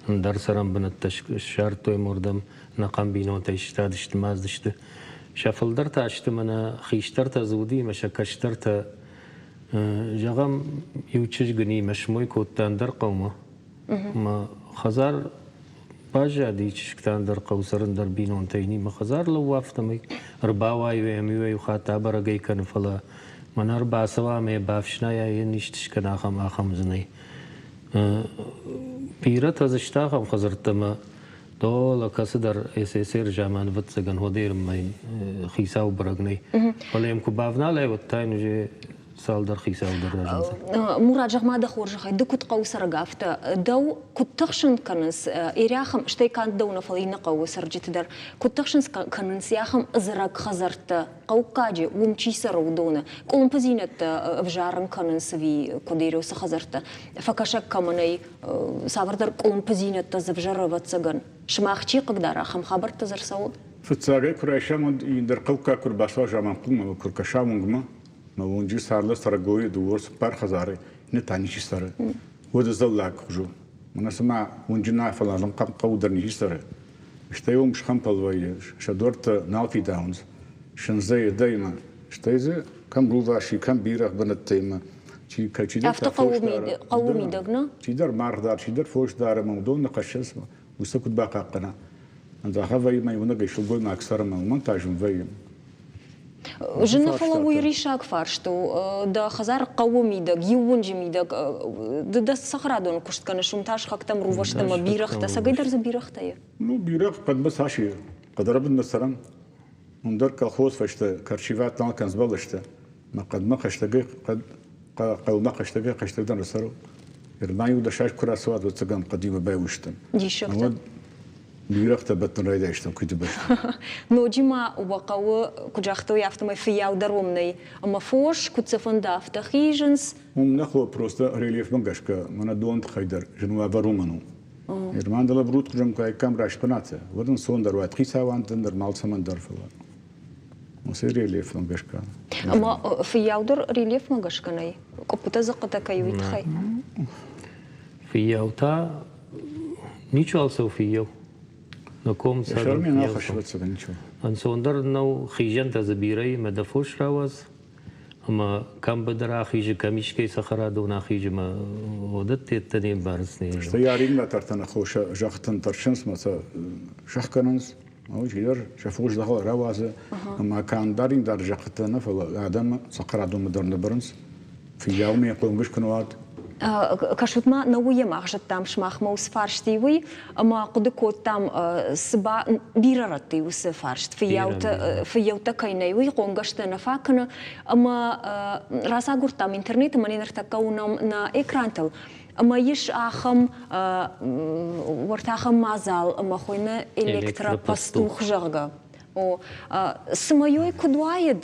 ӕндӕр цӕрӕнбынӕттӕ ссардтой уырдӕм ӕнӕхъӕн бинонтӕй сыстадысты мӕздысты. Сӕ фылдӕр та сты мӕнӕ хистӕртӕ дзы уыди ӕмӕ сӕ кӕстӕртӕ, зӕгъӕм, иу чызг ын имӕ смой кодта ӕндӕр хъӕумӕ. Мӕ хӕдзар баззади чызг та ӕндӕр хъӕу цӕрын дӕр бинонтӕй ни мӕ хӕдзар лӕууы афтӕмӕй. Ӕрбауайы ӕм иуӕй-иу хатт абӕрӕг ӕй кӕны, фӕлӕ мӕнӕ ӕрбацӕуа ӕмӕ йӕ бафснайа, йын исты скӕна ахӕм ахӕм зынӕй. Бирӕтӕ дзы сты ахӕм хӕдзӕрттӕ ӕмӕ Дола кӕцыдӕр СССР заман ӕвӕццӕгӕн Ходермӕ хицау бӕрӕг нӕй. Фӕлӕ йӕм куы бавналай, уӕд та йын уже цалдӕр хицау дӕр разындзӕн. Мурат, зӕгъ-ма дӕ хорзӕхӕй, ды куыд хъӕуы цӕрӕг, афтӕ дӕу куыд тыхсын кӕнынц Ирӕхӕм, стӕй канд дӕу нӕ, фӕлӕ иннӕ хъӕуы цӕрджыты дӕр, куыд тыхсын кӕнынц ахӕм ӕдзӕрӕг хӕдзӕрттӕ хъӕуккаджы, уым чи цӕры, уыдоны? Къуылымпыдзинӕдтӕ ӕвзарын кӕнынц ӕви куыд Иры уыцы хӕдзӕрттӕ? Фӕкӕсӕг кӕмӕ нӕй, цавӕрдӕр къуылымпыдзинӕдтӕ дзы ӕвзӕры, ӕвӕццӕгӕн. Сымах чи хъыгдары, ахӕм хабӕрттӕ дзы ӕрцӕуы? Фыццагӕй куы райсӕм, уӕд ӕндӕр хъӕуккаг куы рбацӕуа Заманхъулмӕ, куы ркӕса уынгмӕ, мӕ уынджы царды цӕрӕгойы дыууӕ цыппар хӕдзары, иннӕ та ничи цӕры. Уӕд ӕдзӕллаг хуыз у. Мӕнӕ цыма уынджы нӕ, фӕлӕ хъӕуы дӕр ничи цӕры. Стӕй уым схӕмпӕл вӕййы, сӕ дуӕрттӕ нал фидауынц, сындзӕй ӕдӕимӕ. Стӕй дзы кӕм рувас и, кӕм бирӕгъ бынӕттӕимӕ. Чи, чидӕр Афтӕ фос дары, хъӕуы мидӕг, нӕ? Чидӕр маргъ дары, чидӕр фос дары, ӕмӕ уыдон ныхъхъӕссынц, уый сӕ куыд бахъахъхъӕна. Ӕндахӕ вӕййы мӕ иунӕгӕй сылгоймаг цӕры ӕмӕ уымӕн та зын вӕййы. Зын нӕ, фӕлӕ уый риссаг фарст у. Дӕ хӕдзар хъӕуы мидӕг, иу уынджы мидӕг. Ды дӕ цӕхӕрадоны куыст кӕныс, уым та сыхӕгтӕм рувӕстӕ ӕмӕ бирӕгътӕ. Цӕгӕйдӕр дзы бирӕгътӕ и? Ну, бирӕгъ хъӕдмӕ цас и? Хъӕдӕрбын нӕ цӕрӕм. Уым дӕр колхоз фӕстӕ корчеват нал кӕнынц бӕлӕстӕ. Мӕ хъӕдмӕ хӕстӕгӕй хъӕд хъӕумӕ хӕстӕгӕй хӕстӕгдӕр цӕры. Ирмӕ-иу дӕсаз куы рацӕуат, уӕд хъӕдимӕ байуыстӕм. Диссӕгтӕ. Уӕд бирӕгътӕ бӕттын райдайстӕм куыйты бӕсты. Ноджы ма уӕ хъӕуы, куыд загътой, афтӕмӕй фыййау дӕр уым нӕй. Ӕмӕ фос, куыд сӕ фӕнды, афтӕ хизынц. Уым нӕ хъӕуы просто рельефмӕ гӕсгӕ мӕнӕ дон тыххӕй дӕр зын уавӕр уымӕн у. Ирман дӕлӕ хуызӕн куы айккам раст бынаты, уӕд ӕнцондӕр уӕд хицауадӕн дӕр, алцӕмӕн дӕр, фӕлӕ уыцы рельефмӕ гӕсгӕ. Ӕмӕ фыййау дӕр рельефмӕ гӕсгӕ нӕй? Къуыппытӕ дзыхъхъытӕ кӕй уый тыххӕй? Фыййау та ничуал цӕуы фыййау. Нӕ ком Сӕрмӕ нал хӕссы ничего. Ӕнцондӕр нӕу хизӕнтӕ дзы бирӕ и мӕ дӕ фос рауадз, ӕмӕ кӕм быдыр ахизы, кӕм искӕй цӕхӕрадон ахизы мӕ уыдӕттӕ не мбарынц. Стӕй арендатортӕ нӕ хос зӕххытӕн тӕрсынц мӕ сӕ сӕхгӕнынц. Чидӕр сӕ фос дзӕгъӕл рауадзы ӕмӕ канд арендар зӕххытӕ нӕ, фӕлӕ адӕмы цӕхӕрадонмӕ дӕр нӕ бырынц. Фыййаумӕ хъомгӕс куы нӕ уат. Кӕсут-ма, нӕ уый ӕхсӕдтам сымахмӕ уыцы фарсти уый, ӕмӕ хъуыды кодтам, цы ба бирӕ рӕтты уыцы фарст, фыййӕуттӕ, фыййӕуттӕ кӕй нӕй, уый хъомгӕстӕ нӕ фӕкӕны, ӕмӕ рацагуырдтам интернеты, мӕнӕ ныртӕккӕ уынӕм нӕ экрантыл, ӕмӕ ис ахӕм уӕртӕ ахӕм мадзал, ӕмӕ хуыйны электропастух, зӕгъгӕ. О, цымӕ ёй куыд уаид,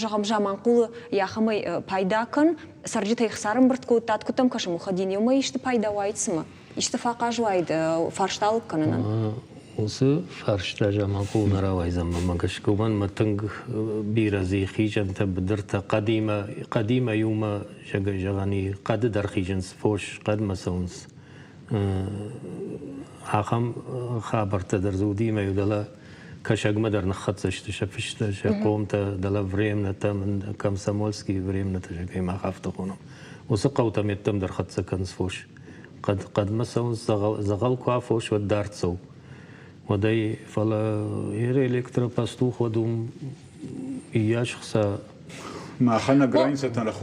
зӕгъӕм, Заманхъулы йӕхӕмӕй пайда кӕн, цӕрджытӕй хца ӕрӕмбырд кодтат, куыд дӕм кӕсы, Мухадин, ёмӕ исты пайда уаид цымӕ? Исты фӕахъаз уаид фарста лыг кӕнынӕн? Уыцы фарста Заманхъул нӕ рауайдзӕн мӕнмӕ гӕсгӕ, уымӕн ӕмӕ тынг бирӕ дзы хизӕнтӕ, быдыртӕ, хъӕдимӕ, хъӕдимӕ иумӕ зӕгъӕн и, хъӕды дӕр хизынц фос, хъӕдмӕ цӕуынц. Ахӕм хабӕрттӕ дӕр дзы уыди, ӕмӕ-иу дӕлӕ Кӕсӕгмӕ дӕр ныххӕццӕ сты сӕ фыстӕ, сӕ хъомтӕ, дӕлӕ времнӕтӕ, Комсомольские времнӕтӕ, зӕгъгӕ, мах афтӕ хонӕм. Уыцы хъӕутӕм йеддӕм дӕр хӕццӕ кӕнынц фос. Хъӕд, хъӕдмӕ цӕуынц, дзӕгъӕл куы уа фос, уӕд дард цӕуы. Уӕд ӕй, фӕлӕ электропастух, уӕд уым iyas хца. Махӕн нӕ границӕтӕ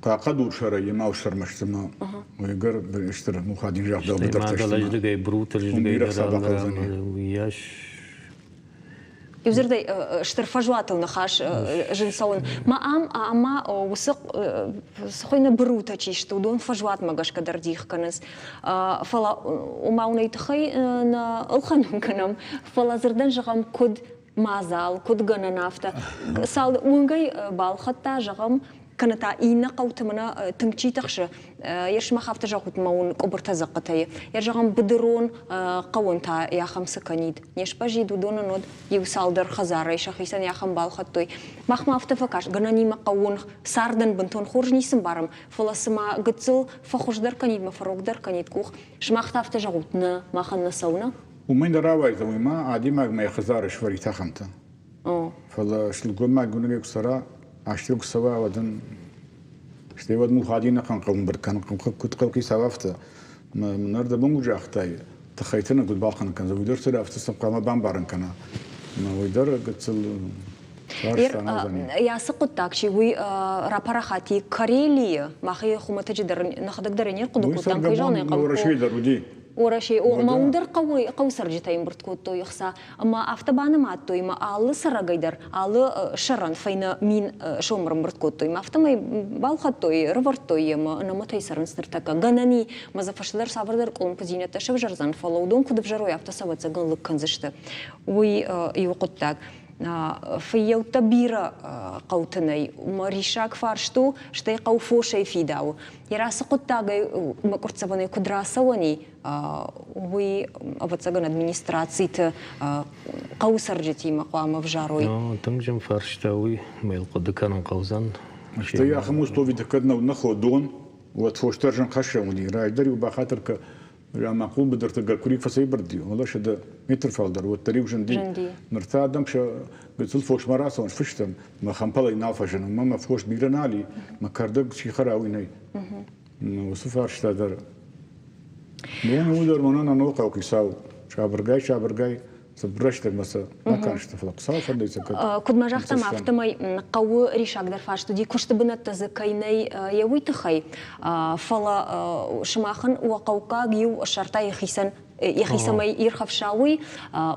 хъахъхъӕдур сӕрӕй ема ӕфсӕрмӕсты ма уый стыр мухадин загъдау быдыртӕ бруты бирӕ хца бахъӕудзӕни. Уыйас Иудзырдӕй стыр фӕзуатыл ныхас зын цӕуын. Ма ам ӕмӕ уыцы цы хуыйны бырутӕ чи сты, уыдон фӕзуатмӕ гӕсгӕ дӕр дих кӕнынц. Фӕлӕ ома уын тыххӕй нӕ ӕлхӕнын кӕнӕм, фӕлӕ дзырдӕн зӕгъӕм, куыд мадзал, куыд гӕнӕн афтӕ. Цал уынгӕй балхӕдта, зӕгъӕм, кӕнӕ та иннӕ хъӕуты мӕнӕ тынг чи тыхсы, йе сымах афтӕ зӕгъут мӕ уын къуыбыртӕ дзыхъхъытӕй. Йе зӕгъӕм, быдырон хъӕуӕн та ахӕм цы кӕнид? Не сбӕззид уыдонӕн уӕд иу цалдӕр хӕдзарӕй сӕхицӕн ахӕм балхӕдтой. Махмӕ афтӕ фӕкаст, гӕнӕнимӕ хъӕууон цардӕн бынтон хорз ницы мбарӕм, фӕлӕ цыма гыццыл фӕхуыздӕр кӕнид мӕ фӕрогдӕр кӕнид къух. Сымах та афтӕ зӕгъут, нӕ, махӕн нӕ цӕуы, нӕ? Уымӕй нӕ рауайдзӕн, уый ма адӕймагмӕ йӕ хӕдзары сфӕрит ахӕмтӕ. Фӕлӕ сылгоймаг уынӕгӕй куы цӕра, астӕу куы цӕуа, уӕд ын стӕй уӕд Мухадин ӕнӕхъӕн хъӕу ӕмбырд кӕны, куыд хъӕухицау, афтӕ. Мӕ ӕрдӕбон куыд загътай, тыххӕйты нӕ куыд балхӕнын кӕндзӕн, уый дӕр цы афтӕ сын хъуамӕ бамбарын кӕна. Ӕмӕ уый дӕр гыццыл Ацы хъуыддаг чи уый рапарахат и Карелийы, мах хуымӕтӕджы дӕр нӕхӕдӕг дӕр не рхъуыды кодтам, кӕй зӕгъын ӕй хъӕуы. Уӕрӕсейы дӕр уыди. Уӕрӕсейы, ӕмӕ уым дӕр хъӕуы хъӕуы цӕрджытӕ ӕмбырд кодтой ӕхца, ӕмӕ афтӕ банымадтой, ӕмӕ алы цӕрӕгӕй дӕр, алы сӕрӕн фӕйнӕ 1000 сомы ӕрӕмбырд кодтой. Ӕмӕ афтӕмӕй балхӕдтой, ӕрӕвӕрдтой ӕмӕ ӕнӕмӕтӕй цӕрынц ныртӕккӕ. Гӕнӕн и, ӕмӕ дзы фӕстӕдӕр цавӕрдӕр къуылымпыдзинӕдтӕ сӕвзӕрдзӕн, фӕлӕ уыдон куыд ӕвзӕрой, афтӕ сӕ ӕвӕццӕгӕн лыг кӕндзысты. Уый иу хъуыддаг. Фыййӕуттӕ бирӕ хъӕуты нӕй. Мӕ риссаг фарст у, стӕй хъӕу фосӕй фидауы. Йӕ ацы хъуыддагӕй мӕ къуырццӕвӕнӕй куыд рацӕуӕн и, уый, ӕвӕццӕгӕн, администрациты хъӕуы цӕрджытимӕ хъуамӕ ӕвзарой. Тынг зын фарста уый, мӕ йыл хъуыды кӕнын хъӕудзӕн. Стӕй ахӕм условиты кӕд нӕ нӕ дон, уӕд фос дӕр зын хӕссӕн уыди. Раздӕр-иу бахатыр кӕ, Ӕмӕ быдырты гӕккуыри фӕцӕйбырди, уӕлӕ 100 метр фалдӕр, уӕддӕр-иу зынди. Ныр та адӕм сӕ гыццыл фосмӕ рацӕуынц фыстӕм, мӕ хӕмпӕлӕй нал фӕзыны, мӕ мӕ фос бирӕ нал и, мӕ кӕрдӕг чи хӕра, уый нӕй. Уыцы фарста дӕр. Дон уый дӕр мӕнӕн ӕнӕхъӕу хицау. Сабыргай, сабыргай цыбыр рӕстӕгмӕ сӕ бакастысты, фӕлӕ Хуыцауы фӕндӕй сӕ кӕд Куыд ма загътам, афтӕмӕй хъӕуы риссагдӕр фарст уыди, куысты бынӕттӕ дзы кӕй нӕй, йӕ уый тыххӕй. Фӕлӕ сымахӕн уӕ хъӕуккаг иу сӕртӕ йӕхицӕн йӕхи цӕмӕй ирхӕфса, уый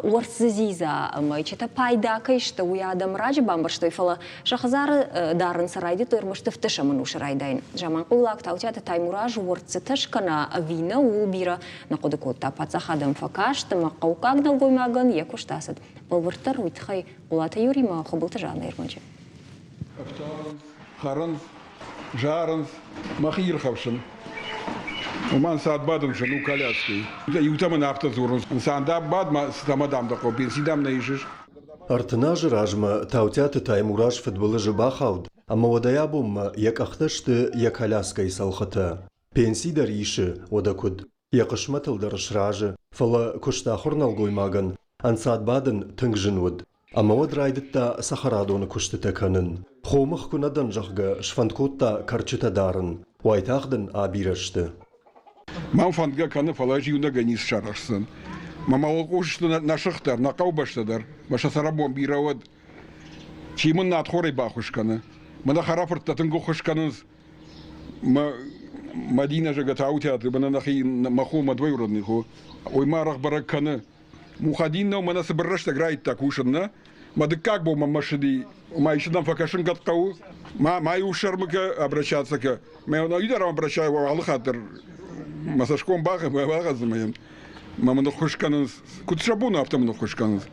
уӕрццы дзидза ӕмӕ читӕ пайда кӕй сты, уый адӕм раджы бамбӕрстой, фӕлӕ сӕ хӕдзары дарын сӕ райдыдтой ӕрмӕст ӕвддӕсӕм ӕнусы райдайын. Заманхъулаг Таутиаты Таймураз уӕрццытӕ скӕна ӕви нӕ, ууыл бирӕ нӕ хъуыды кодта. Паддзахадӕн фӕкаст ӕмӕ хъӕуккаг нӕлгоймагӕн йӕ куыст ацыд. Бӕлвырддӕр уый тыххӕй Хъулаты Юримӕ Хуыбылты Жаннӕ ӕрмӕджы. Ӕфтауынц, хӕрынц, зарынц, мӕхи ирхӕфсын. Уымӕн цад бадын зын у коляскӕйы. Иутӕ мын афтӕ дзурынц, ӕнцад бад ма, цытӕ дам дӕ хъӕуы, пенси дам нӕ исыс. 30 азы размӕ Таутиаты Таймураз фыдбылызы бахауд, ӕмӕ уӕдӕй абонмӕ йӕ къӕхтӕ сты йӕ коляскӕйы цӕлхытӕ. Пенси дӕр исы, уӕдӕ куыд? Йӕ хъысмӕтыл дӕр сразы, фӕлӕ куыстахуыр нӕлгоймагӕн ӕнцад бадын тынг зын уыд. Ӕмӕ уӕд райдыдта цӕхӕрадоны куыстытӕ кӕнын. Хомых куы нӕ дӕн, зӕгъгӕ, сфӕнд кодта кӕрчытӕ дарын. Уайтагъд ын абирӕ сты. Мӕн фӕндгӕ кӕны, фӕлӕ ӕз иунӕгӕй ницы сарӕхсдзӕн. Мӕ уӕлхъус сты нӕ сых дӕр, нӕ хъӕубӕстӕ дӕр, мӕ сӕ цӕрӕнбон бирӕ уӕд. Чи мын надхорӕй баххуыс кӕны? Мӕнӕ хӕрӕфырттӕ тынг ӕххуыс кӕнынц. Мадинӕ зӕгъгӕ Таутиаты мӕнӕ нӕхи мӕ хо, мӕ двоюродный хо, ой ма арӕх бӕрӕг кӕны. Мухадин нӕу, мӕнӕ цыбыр рӕстӕг райдыдта кусын, нӕ? Мӕ дыккаг бон мӕм ссыди, ма исыдӕм фӕкӕсын кӕд хъӕуы, ма ма-иу сӕрмыкӕ обращаться кӕ. Мӕ дӕр обращаю алы хатт дӕр мӕ цӕсгом багъӕдзы мӕ йын. Мӕ мын ӕххуыс кӕнынц, куыд сӕ бон, афтӕ мын ӕххуыс кӕнынц.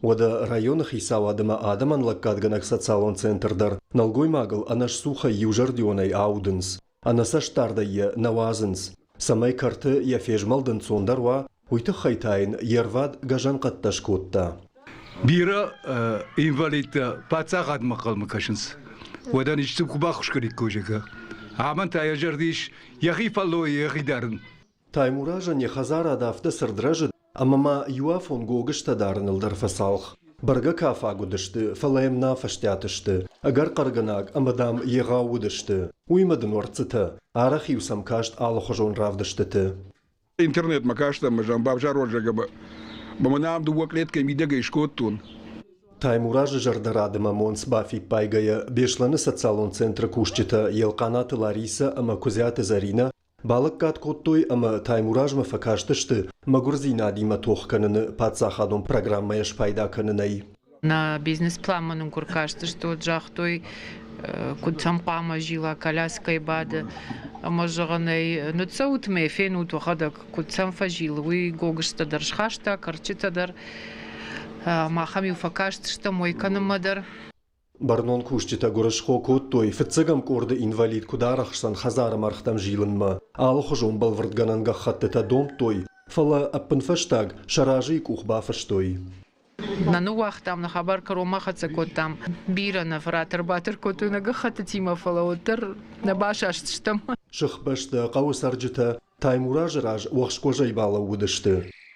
Уӕдӕ районы хицауад ӕмӕ адӕмӕн лӕггадгӕнӕг социалон центр дӕр нӕлгоймагыл ӕнӕсцухӕй иузӕрдионӕй аудынц, ӕнӕцӕстдардӕй йӕ нӕ уадзынц. Цӕмӕй кӕрты йӕ фезмӕлд ӕнцондӕр уа, уый тыххӕй та йын йе рвад гӕзӕнхъӕдтӕ скодта. Бирӕ инвалидтӕ паддзахадмӕ хъӕлмӕ кӕсынц. Уӕдӕ исты куы баххуыс кӕниккой, зӕгъгӕ. Амӕн та йӕ зӕрды ис йӕхи фӕллойы йӕхи дарын. Таймуразӕн йӕ хӕдзарад афтӕ цырд рӕзыд, ӕмӕ ма иуафон гогызтӕ дарыныл дӕр фӕцалх. Бӕргӕ кафаг уыдысты, фӕлӕ йӕм нӕ афӕстиат сты, ӕгӕр хъӕргӕнаг ӕмӕ, дам, егъау уыдысты. Уыимӕ дын уӕрццытӕ, арӕх-иу сӕм каст алыхуызон равдыстыты. Интернетмӕ кастӕн ӕмӕ зӕгъын, бавзарон, зӕгъгӕ, мӕ ам дыууӕ кълеткӕйы мидӕгӕй скодтон. Таймуразы зӕрдӕрады ӕмӕ монц бафиппайгӕйӕ, Беслӕны социалон центры кусджытӕ Елхъанаты Ларисӕ ӕмӕ Куыдзиаты Зӕринӕ балӕггад кодтой ӕмӕ Таймуразмӕ фӕкастысты мӕгуырдзинадимӕ тох кӕныны паддзахадон программӕйӕ спайда кӕнынӕй. Нӕ бизнес-планмӕ нын куы ркастысты, уӕд загътой, куыд сӕм хъуамӕ зила, коляскӕйы бады. Ӕмӕ зӕгъын ӕй, ныццӕут мӕ, фенут уӕхӕдӕг, куыд сӕм фӕзилы, уый гогызтӕ дӕр схаста, кӕрчытӕ дӕр. Махӕм-иу фӕкастыстӕм уӕй кӕнынмӕ дӕр. Бӕрнон кусджытӕ гуырысхо кодтой, фыццӕгӕм къорды инвалид куыд арӕхсдзӕн хӕдзары мӕргътӕм зилынмӕ. Алыхуызон бӕлвырдгӕнӕн гӕххӕттытӕ домдтой, фӕлӕ ӕппынфӕстаг сӕ разыйы къух бафыстой. Нӕ ныууагътам, нӕ хабар кӕронмӕ хӕццӕ кодтам. Бирӕ нӕ фӕратӕр-батӕр кодтой нӕ гӕххӕттытимӕ, фӕлӕ уӕддӕр нӕ басастыстӕм. Сыхбӕстӕ, хъӕуы цӕрджытӕ Таймуразы раз уӕхскуӕзӕй балӕууыдысты.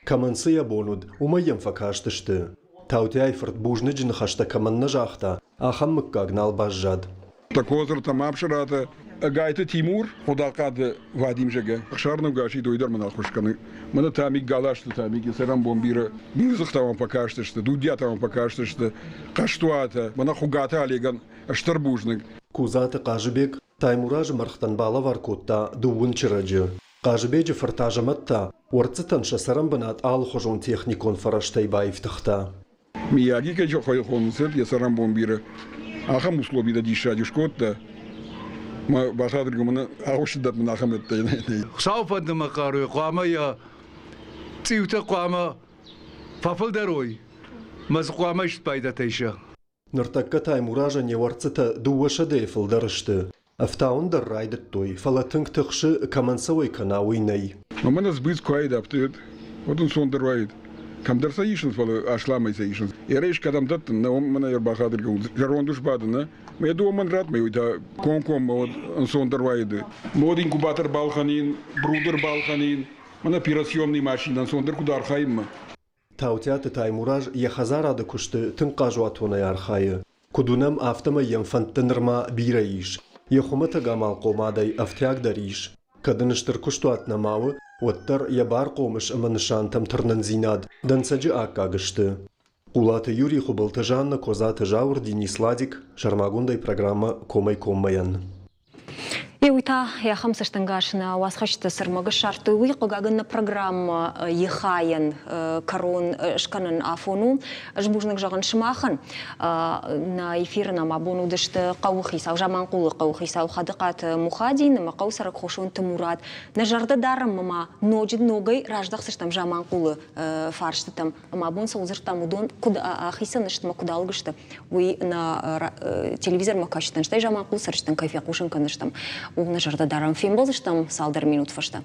Кӕмӕн цы йӕ бон уыд, уымӕй йӕм фӕкастысты. Таутиайы фырт бузныджы ныхӕстӕ кӕмӕн нӕ загъта, ахӕм мыггаг нал баззад. Козыртӕ Мамсыраты Ӕгайты Тимур, Хъуыдахъӕды Вадим зӕгъгӕ, ӕхсӕрнывгӕсид уый дӕр мын ӕххуыс кӕны. Мӕнӕ Тамик Галазты Тамик йӕ цӕрӕнбон бирӕ Мирдзыхтӕ мӕм фӕкастысты, Дудиатӕ мӕм фӕкастысты, Хъӕстуатӕ, мӕнӕ Хуыгаты Олегӕн стыр бузныг. Кудзаты Хъазыбег Таймуразы мӕргътӕн балӕвар кодта дыууын чырӕджы. Хъазыбеджы фырт Азӕмӕт та уӕрццытӕн сӕ цӕрӕнбынат алыхуызон техникон фӕрӕзтӕй баифтыгъта. Мияги кӕй хонынц, йӕ цӕрӕнбон бирӕ. Ахӕм условитӕ диссаджы скодта. Мӕ бахатыр мын агъуысты дӕр мын ахӕм нӕй. Хуыцауы фӕнды мӕ хъаруйы хъуамӕ йӕ цъиутӕ хъуамӕ фӕфылдӕр уой, мӕ дзы хъуамӕ спайдатӕ иса. Ныртӕккӕ Таймуразӕн йӕ уӕрццытӕ дыууӕсӕдӕйы фылдӕр сты. Ӕфтауын дӕр райдыдтой, фӕлӕ тынг тыхсы, кӕмӕн сӕ уӕй кӕна, уый нӕй. Мӕнӕ сбыц куы уаид, афтӕ уӕд ӕнцондӕр уаид. Кӕмдӕр сӕ исынц, фӕлӕ асламӕй сӕ исынц. Ерӕй кӕдӕм дӕттын, нӕ мӕнӕ ӕрбахатыр кӕнут. Зӕронд ус бады, нӕ? Мӕ дыууӕ мӕн ратт, мӕ уый та комкоммӕ уӕд ӕнцондӕр уаид. Мод инкубатор балхӕнин, брудер балхӕнин, мӕнӕ операционный машинӕ ӕнцондӕр куыд архайынмӕ. Таутиаты Таймураз йӕ хӕдзарады куысты тынг хъазуатонӕй архайы. Куыд уынӕм, афтӕмӕй йӕм фӕндтӕ нырма бирӕ ис. Йӕ хуымӕтӕг амалхъомадӕй ӕфтиаг дӕр ис. Кӕд ын стыр куыстуат нӕма у, уӕддӕр йӕ бархъомыс ӕмӕ нысантӕм тырнындзинад дӕнцӕджы аккаг сты. Хъулаты Юрий, Хуыбылты Жаннӕ, Козаты Зауыр, Денис Ладик, сӕрмагондӕй программӕ Комӕй-коммӕйӕн. Уый та ахӕм цӕстӕнгас нӕ уацхӕсджытӕ цы рмӕг ссардтой, уый, хъыгагӕн, нӕ программӕ Ехайӕн кӕрон скӕнын афон у. Ӕз бузныг зӕгъын сымахӕн. Нӕ эфиры нӕм абон уыдысты хъӕуыхицау, Заманхъулы хъӕуыхицау Хадыхъаты Мухадин ӕмӕ хъӕуы цӕрӕг Хосонты Мурат. Нӕ зӕрдӕ дарӕм ӕмӕ ноджы ногӕй раздӕхдзыстӕм Заманхъулы фарстытӕм. Ӕмӕ абон цӕуыл дзырдтам, уыдон куыд ахицӕн сты ӕмӕ куыд алыг сты, уый нӕ телевизормӕ кӕсджытӕн, стӕй Заманхъул цӕрджытӕн кӕй фехъусын кӕндзыстӕм, ууыл нӕ зӕрдӕ дарӕм. Фембӕлдзыстӕм цалдӕр минут фӕстӕ.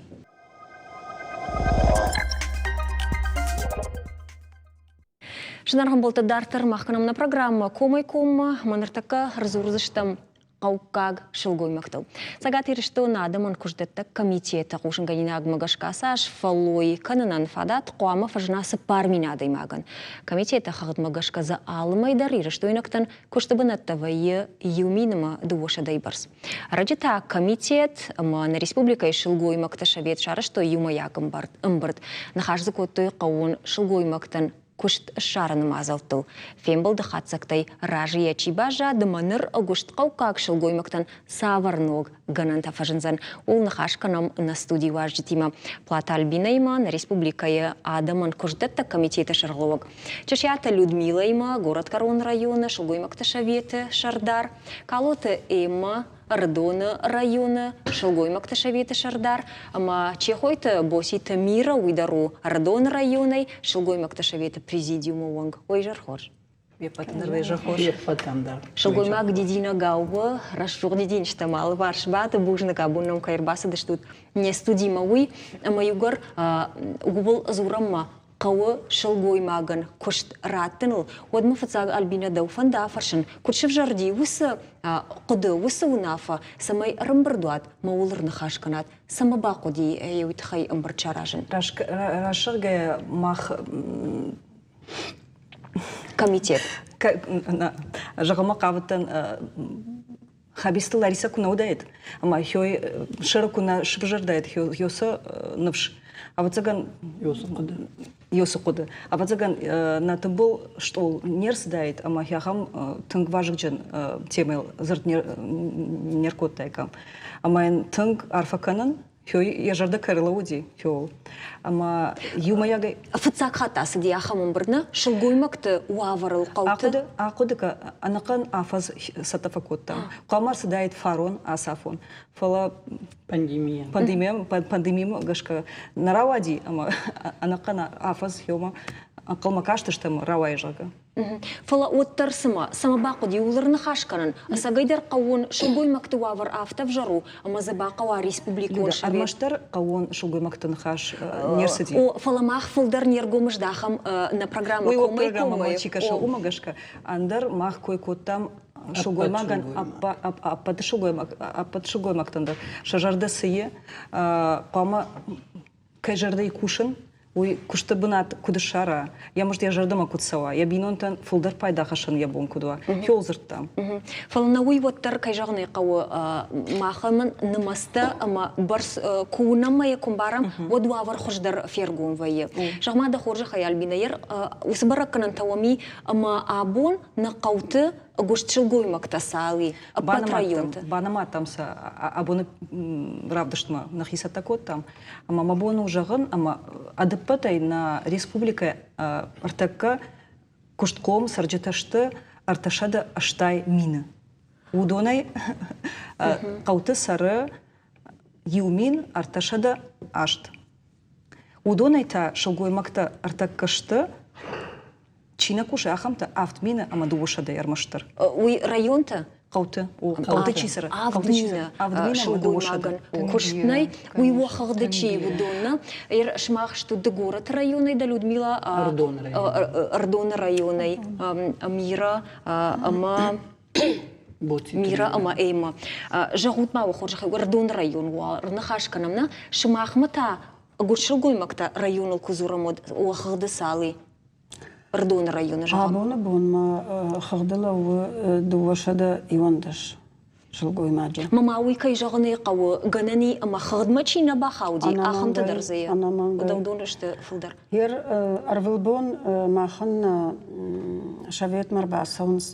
Зынаргъ ӕмбӕлттӕ, дарддӕр мах кӕнӕм нӕ программӕ Комӕй-коммӕ. Мӕ ныртӕккӕ ӕрдзурдзыстӕм хъӕуккаг сылгоймӕгтыл. Цӕгат Ирыстоны адӕмон куыстдӕттӕг комитеты хъусынгӕнинагмӕ гӕсгӕ цас фӕллой кӕнынӕн фадат хъуамӕ фӕзына 4000 адӕймагӕн. Комитеты хыгъдмӕ гӕсгӕ дзы алы мӕй дӕр ирыстойнӕгтӕн куысты бынӕттӕ вӕййы иу минмӕ дыууӕсӕдӕйы бӕрц. Ӕрӕджы та комитет ӕмӕ нӕ республикӕйы сылгоймӕгты совет сарӕзтой иумӕйаг ӕмбырд. Ныхас дзы кодтой хъӕууон сылгоймӕгтӕн куыст ссарыны мадзӕлттыл. Фембӕлды хатдзӕгтӕй разыйӕ чи баззад ӕмӕ ныр ӕгуыстхъӕуккаг сылгоймӕгтӕн цавӕр ног гӕнӕнтӕ фӕзындзӕн, ууыл ныхас кӕнӕм нӕ студийы уазджытимӕ. Платы Альбинӕимӕ, нӕ республикӕйы адӕмӕн куыстдӕттӕг комитеты сӕргълӕууӕг Чысиаты Людмилӕимӕ, горӕтгӕрон районы сылгоймӕгты советы сӕрдар Калоты Эммӕ. Ӕрыдоны районы сылгоймӕгты советы сӕрдар ӕмӕ Чехойты Боситы Мира, уый дӕр у Ӕрыдоны районӕй сылгоймӕгты советы президиумы уӕнг. Уый изӕр хорз. Сылгоймаг дидинӕгау у, рӕсугъд дидинджытӕ ма алыварс бады, бузныг абон нӕм кӕй ӕрбацыдыстут не студимӕ, уый. Ӕмӕ иугӕр ууыл дзурӕм ма хъӕуы сылгоймагӕн куыст раттыныл, уӕд мӕ фыццаг Альбинӕ дӕу фӕнды афӕрсын, куыд сывзӕрди уыцы хъуыды, уыцы уынаффӕ, цӕмӕй ӕрӕмбырд уат, мӕуыл ӕрныхас кӕнат, цӕмӕ бахъуыди уый тыххӕй ӕмбырд саразын? Расзӕгъгӕйӕ, мах комитет. Зӕгъынмӕ хъавыдтӕн Хабисты Лариса куы нӕ уыдаид, ӕмӕ хёй сӕры куы нӕ сывзӕрдаид хёсы ныфс, ӕвӕццӕгӕн ёсы хъуыды, ӕвӕццӕгӕн нӕ тымбыл стъол не рцыдаид ӕмӕ ахӕм тынг вазыгджын темӕйыл дзырд не ркодтаиккам. Ӕмӕ йын тынг арфӕ кӕнын йӕ зӕрдӕ кӕй ӕрлӕууыди хиуыл. Ӕмӕ иумӕйагӕй... Фыццаг хатт ацыди ахӕм ӕмбырд, нӕ? Сылгоймӕгты уавӕрыл хъӕуты... Ахъуыды кӕ, ӕнӕхъӕн афӕдз цӕттӕ фӕкодтам. Хъуамӕ ӕрцыдаид фарон ацафон. Фӕлӕ пандемия. Пандемия, пандемимӕ гӕсгӕ нӕ рауади ӕмӕ ӕнӕхъӕн афӕдз хиуылмӕ ӕнхъӕлмӕ кастыстӕм рауайы, зӕгъгӕ. Фӕлӕ уӕддӕр цыма, цӕмӕ бахъуыди ууыл ӕрныхас кӕнын? Ӕцӕгӕйдӕр хъӕууон сылгоймӕгты уавӕр афтӕ ӕвзӕр у, ӕмӕ дзы бахъӕуа республикон совет. Ӕрмӕстдӕр хъӕууон сылгоймӕгты ныхас не рцыди. О, фӕлӕ мах фылдӕр не ргом здахӕм нӕ программӕ Уый программӕмӕ чи кӕсы, уымӕ гӕсгӕ. Ӕндӕр мах кой кодтам сылгоймагӕн ӕппӕт сылгоймаг ӕппӕт сылгоймӕгтӕн дӕр сӕ зӕрдӕ цы и, хъуамӕ кӕй зӕрдӕйы кусын, уый куысты бынат куыд ссара, йӕ мызд йӕ зӕрдӕмӕ куыд цӕуа, йӕ бинонтӕн фылдӕр пайда хӕссын йӕ бон куыд уа, хиуыл дзырдтам. Фӕлӕ нӕ уый уӕддӕр, кӕй зӕгъын ӕй хъӕуы, махӕн нымӕцтӕ ӕмӕ бӕрц куы уынӕм ӕмӕ йӕ куы мбарӕм, уӕд уавӕр хуыздӕр фергом вӕййы. Зӕгъ-ма, дӕ хорзӕхӕй, Альбинӕ, уыцы бӕрӕггӕнӕнтӕ уӕм и, ӕмӕ абон нӕ хъӕуты ӕгуыст сылгоймӕгтӕ цал и ӕппӕт районты? Банымадтам сӕ абоны равдыстмӕ нӕхи цӕттӕ кодтам. Ӕмӕ мӕ бон у зӕгъын, ӕмӕ ӕдыппӕтӕй нӕ республикӕ ӕртӕккӕ куыстхъом цӕрджытӕ сты 380 000. Уыдонӕй хъӕуты цӕры 1308. Уыдонӕй та сылгоймӕгтӕ ӕртӕккӕ сты, чи нӕ кусы, ахӕмтӕ 7200 ӕрмӕстдӕр. Уый районты? Хъӕуты. Хъӕуты чи цӕры? 7000 сылгоймагӕн куыст нӕй, уый уӕ хыгъды чи уыдон нӕ. Сымах стут Дыгораты районӕй дӕ Людмила, Ӕрдоны районӕй Мира ӕмӕ Мира ӕмӕ Эмма. Зӕгъут ма уӕ хорзӕхӕй, Ӕрдоны район уал ныхас кӕнӕм, нӕ? Сымахмӕ та гуырд сылгоймӕгтӕ районыл куы дзурӕм, уӕд уӕ хыгъды цал и? Ӕрдоны районы зӕгъӕм. Абоны бонмӕ хыгъды лӕууы 211 сылгоймаджы. Мама, уый кӕй зӕгъын ӕй хъӕуы, гӕнӕн и ӕмӕ хыгъдмӕ чи нӕ бахауди, ахӕмтӕ дӕр дзы уыдон сты фылдӕр. Ер ӕрвылбон махӕн советмӕ ӕрбацӕуынц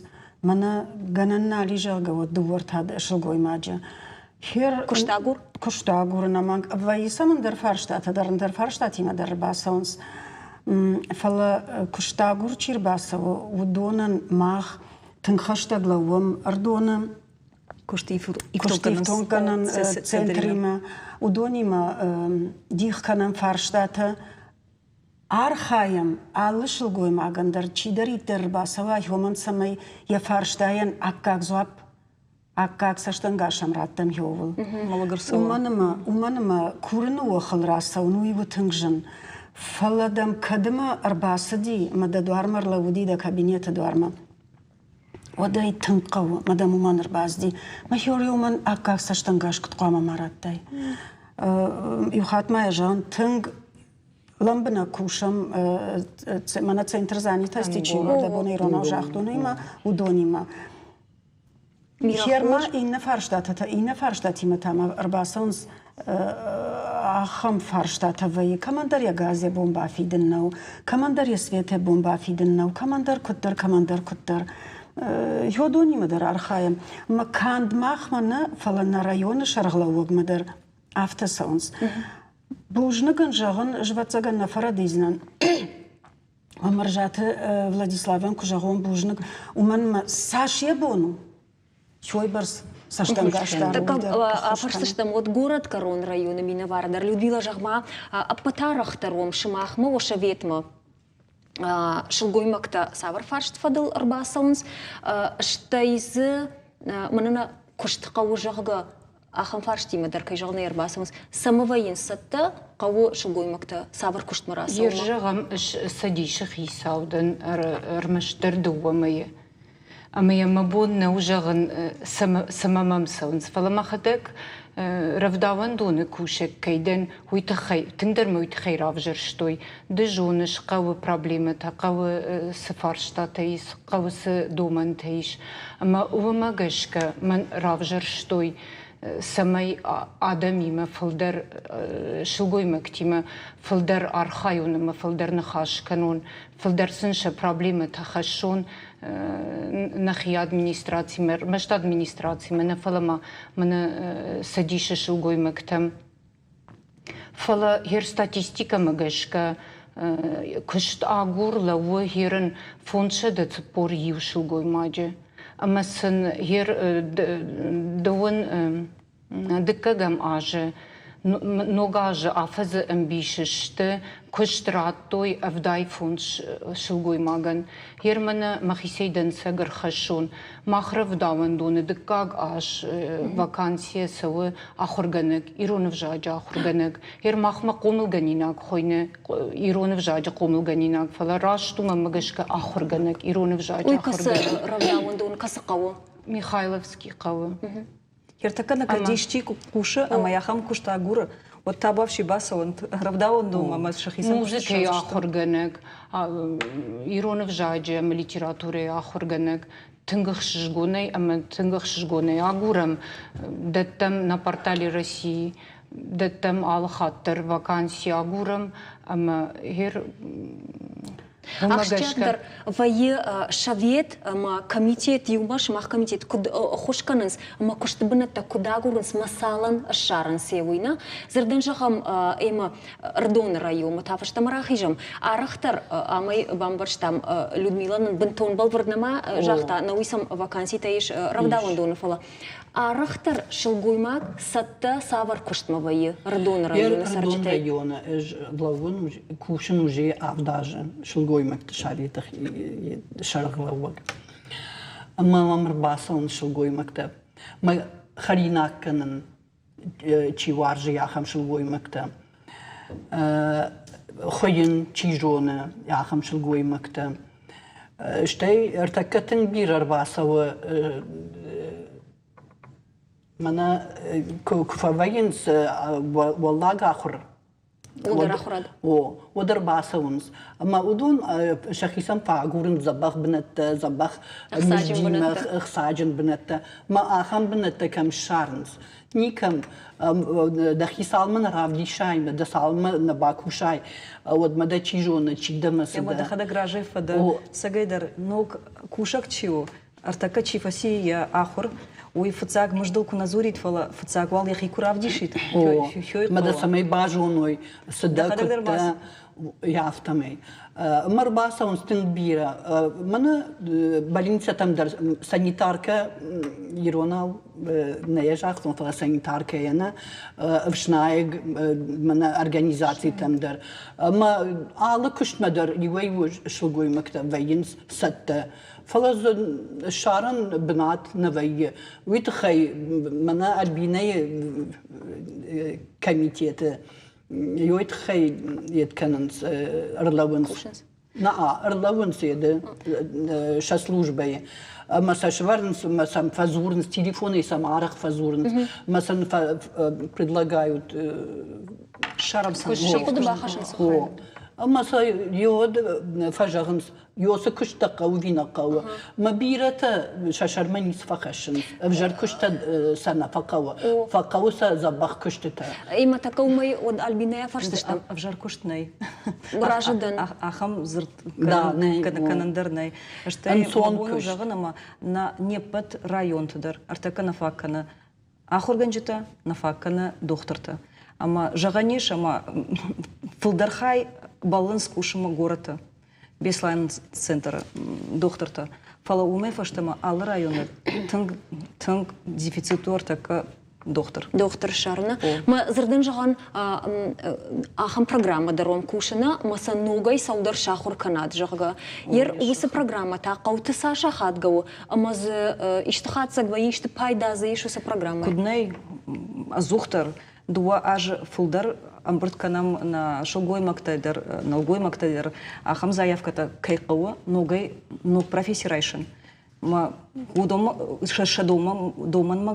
мӕнӕ гӕнӕн нал и, зӕгъгӕ, уӕд дыууӕ-ӕртӕ сылгоймаджы. Хер Куыстагур? Куыстагур, ӕнӕмӕнг. Вӕййы сӕм ӕндӕр фарстатӕ дӕр, ӕндӕр фарстатимӕ дӕр ӕрбацӕуынц. Фӕлӕ куыстагур чи рбацӕуы, уыдонӕн мах тынг хӕстӕг лӕууӕм Ӕрдоны куыстифтонггӕнӕн центримӕ. Уыдонимӕ дих кӕнӕм фарстатӕ. Архайӕм алы сылгоймагӕн дӕр, чидӕриддӕр ӕрбацӕуа, уымӕн цӕмӕй йӕ фарстайӕн аккаг дзуапп аккаг цӕстӕнгас ӕм раттӕм иууыл. Уымӕн ӕмӕ уымӕн ӕмӕ курыны охыл рацӕуын уый у тынг зын. Фӕлӕ дӕм кӕдмӕ ӕрбацыди ӕмӕ дӕ дуармӕ ӕрлӕууыди дӕ кабинеты дуармӕ, уӕд ӕй тынг хъӕуы ӕмӕ дӕм уымӕн ӕрбацыди. Мӕ хиуыл уымӕн аккаг цӕстӕнгас куыд хъуамӕ ма радтай? Иу хатт ма йӕ зӕгъын, тынг лӕмбынӕг кусӕм мӕнӕ центр занятости чи у, ӕрдӕбон иронау загътон, уыдонимӕ. Херма иннӕ фарстатӕ иннӕ фарстатимӕ та ма ӕрбацӕуынц ахӕм фарстатӕ вӕййы, кӕмӕндӕр йӕ газ йӕ бон бафидын нӕу, кӕмӕндӕр йӕ свет йӕ бон бафидын нӕу, кӕмӕндӕр куыддӕр, кӕмӕндӕр куыддӕр. Йодонимӕ дӕр архайӕм. Ӕмӕ канд махмӕ нӕ, фӕлӕ нӕ районы сӕргълӕууӕгмӕ дӕр афтӕ цӕуынц. Бузныг ын зӕгъын, ӕвӕццӕгӕн нӕ фӕрӕдидзынӕн. Мырзаты Владиславӕн куы зӕгъон бузныг, уымӕн мӕ цас йӕ бон у, уыйбӕрц. цӕстӕнгас дарын. Афӕрсдзыстӕм уӕд горӕтгӕрон районы минӕвар дӕр Людмила, зӕгъ-ма, ӕппӕтарӕхдӕр уӕм сымахмӕ уӕ советмӕ сылгоймӕгтӕ цавӕр фарст фӕдыл ӕрбацӕуынц, стӕй дзы мӕнӕ нӕ куыст хъӕуы, зӕгъгӕ, ахӕм фарстимӕ дӕр, кӕй зӕгъын ӕй ӕрбацӕуынц, цӕмӕ вӕййынц цӕттӕ хъӕуы сылгоймӕгтӕ цавӕр куыстмӕ рацӕуынмӕ? Зӕгъӕм, цӕдисы хицау дӕн ӕрмӕстдӕр дыууӕ мӕйы. Ӕмӕ йӕ мӕ бон нӕу зӕгъын, цӕмӕ мӕм цӕуынц, фӕлӕ мӕхӕдӕг рӕвдауӕндоны кусӕг кӕй дӕн, уый тыххӕй, тынгдӕр мӕ уый тыххӕй равзӕрстой. Ды зоныс хъӕуы проблемӕтӕ, хъӕуы цы фарстатӕ ис, хъӕуы цы домӕнтӕ ис. Ӕмӕ уымӕ гӕсгӕ мӕн равзӕрстой, цӕмӕй адӕмимӕ фылдӕр, сылгоймӕгтимӕ фылдӕр архайон ӕмӕ фылдӕр ныхас кӕнон, фылдӕр сын сӕ проблемӕтӕ хӕссон нӕхи администрацимӕ, ӕрмӕст администрацимӕ нӕ, фӕлӕ ма мӕнӕ цӕдисы сылгоймӕгтӕм. Фӕлӕ хер статистикӕмӕ гӕсгӕ куыст агур лӕууы херын 541 сылгоймаджы. Ӕмӕ сын хер дыууын Дыккӕгӕм азы Ног азы афӕдзы ӕмбисы сты, куыст радтой 75 сылгоймагӕн. Германы мӕхицӕй дӕнцӕг ӕрхӕссон. Мах рӕвдауӕндоны дыккаг аз вакансийӕ цӕуы ахуыргӕнӕг, ирон ӕвзаджы ахуыргӕнӕг. Гер махмӕ хъомылгӕнинаг хуыйны ирон ӕвзаджы хъомылгӕнинаг, фӕлӕ раст у мӕнмӕ гӕсгӕ ахуыргӕнӕг, ирон ӕвзаджы Уый кӕцы рӕвдауӕндон, кӕцы хъӕуы? Михайловский хъӕуы. Ӕртӕккӕ нӕ кӕд исчи хъусы ӕмӕ ахӕм куыст агуры, уӕд та бафси бацӕуӕнт рӕвдауӕндонмӕ ӕмӕ сӕхицӕн Музыкӕйы ахуыргӕнӕг, ирон ӕвзаджы ӕмӕ литературӕйы ахуыргӕнӕг тынг ӕхсызгонӕй ӕмӕ тынг ӕхсызгонӕй агурӕм, дӕттӕм на портале России, дӕттӕм алы хатт дӕр ваканси агурӕм ӕмӕ гъер Ахсджиагдӕр вӕййы совет ӕмӕ комитет иумӕ, сымах комитет куыд ӕххуыс кӕнынц ӕмӕ куысты бынӕттӕ куыд агурынц, мӕ цалӕн ссарынц йӕ уый нӕ? Дзырдӕн зӕгъӕм, ӕмӕ Ӕрыдоны районмӕ та фӕстӕмӕ рахизӕм. Арӕхдӕр амӕй бамбӕрстам, Людмила нын бынтон бӕлвырд нӕма загъта, нӕуый сӕм ваканситӕ ис рӕвдауӕндоны, фӕлӕ Арӕхдӕр сылгоймаг цӕттӕ цавӕр куыстмӕ вӕййы Ӕрыдоны районы цӕрджытӕй? Ӕрыдоны районы ӕз лӕууын, кусын уже авд азы сылгоймӕгты советы сӕргълӕууӕг. Ӕмӕ мӕм ӕрбацӕуынц сылгоймӕгтӕ. Мӕ хӕринаг кӕнын чи уарзы, ахӕм сылгоймӕгтӕ. Хуыйын чи зоны, ахӕм сылгоймӕгтӕ. Стӕй ӕртӕккӕ тынг бирӕ ӕрбацӕуы мӕнӕ куы фӕвӕййынц уӕллаг ахуыр Уӕлдӕр ахуырад. О, уӕд ӕрбацӕуынц. Ӕмӕ уыдон сӕхицӕн фӕагурынц дзӕбӕх бынӕттӕ, дзӕбӕх мыздимӕ ӕхцаджын бынӕттӕ. Мӕ ахӕм бынӕттӕ кӕм ссарынц? Никӕм. Дӕхи цалынмӕ нӕ равдисай, дӕ цалынмӕ нӕ бакусай, уӕдмӕ дӕ чи зоны, чи дӕ мӕ цы дӕ. Дӕхӕдӕг разӕй фӕдӕ, цӕгӕйдӕр ног кусӕг чи у, ӕртӕккӕ чи фӕци йӕ ахуыр, уый фыццаг мыздыл куы нӕ дзурид, фӕлӕ фыццаг уал йӕхи куы равдисид. Мӕ дӕ цӕмӕй базоной, цы дӕ, куыд дӕ, афтӕмӕй. Ӕмӕ ӕрбацӕуынц тынг бирӕ. Мӕнӕ больницӕтӕм дӕр санитаркӕ иронау нӕ йӕ загътон, фӕлӕ санитаркӕйӕ нӕ, ӕфснайӕг мӕнӕ организацитӕм дӕр. Ӕмӕ алы куыстмӕ дӕр иуӕй-иу сылгоймӕгтӕ вӕййынц цӕттӕ. Фӕлӕ дзы ссарӕн бынат нӕ вӕййы. Уый тыххӕй мӕнӕ Альбинӕйы комитеты уый тыххӕй йед кӕнынц, ӕрлӕууынц. Нӕ, ӕрлӕууынц еды сӕ службӕйы. Ӕмӕ сӕ сӕвӕрынц ӕмӕ сӕм фӕдзурынц, телефонӕй сӕм арӕх фӕдзурынц, ӕмӕ сын предлагают Ссарӕм сын. Сӕ хъуыды бахӕссынц. Ӕмӕ сӕ йод фӕзӕгъынц, Ёсы куыст дӕ хъӕуы ӕви нӕ хъӕуы? Мӕ бирӕтӕ сӕ сӕрмӕ ницы фӕхӕссынц. Ӕвзӕр куыстӕн сӕ нӕ фӕхъӕуы. Фӕхъӕуы сӕ дзӕбӕх куыстытӕ. Ӕмӕ та уымӕй уӕд Альбинӕйӕ фӕрсдзыстӕм. Ӕвзӕр куыст нӕй. Разы дӕн. Ахӕм дзырд кӕнын дӕр нӕй. Стӕй мӕ бон у зӕгъын, ӕмӕ нӕ не ппӕт районты дӕр ӕртӕккӕ нӕ фаг кӕны ахуыргӕнджытӕ, нӕ фаг кӕны дохтыртӕ. Ӕмӕ зӕгъӕн ис, ӕмӕ фылдӕр хай бӕллынц кусынмӕ горӕты Беслӕны центры дохтыртӕ. Фӕлӕ уымӕй фӕстӕмӕ алы районы тынг тынг Тынг дефицит у ӕртӕккӕ дохтыр. Дохтыр ссарыны. Мӕ дзырдӕн зӕгъӕн, ахӕм программӕ дӕр уӕм кусыны, ӕмӕ сӕ ногӕй цӕуылдӕр сахуыр кӕнат, зӕгъгӕ. Ер уыцы программӕ та хъӕуты цас ахадгӕ у, ӕмӕ дзы исты хатдзӕг вӕййы, исты пайда дзы ис уыцы программӕйӕ? Куыд нӕй, ӕдзухдӕр дыууӕ азы фылдӕр ӕмбырд кӕнӕм нӕ сылгоймӕгтӕ дӕр, нӕлгоймӕгтӕ дӕр ахӕм заявкӕтӕ кӕй хъӕуы ногӕй ног професси райсын. Ма уыдонмӕ сӕ домӕнмӕ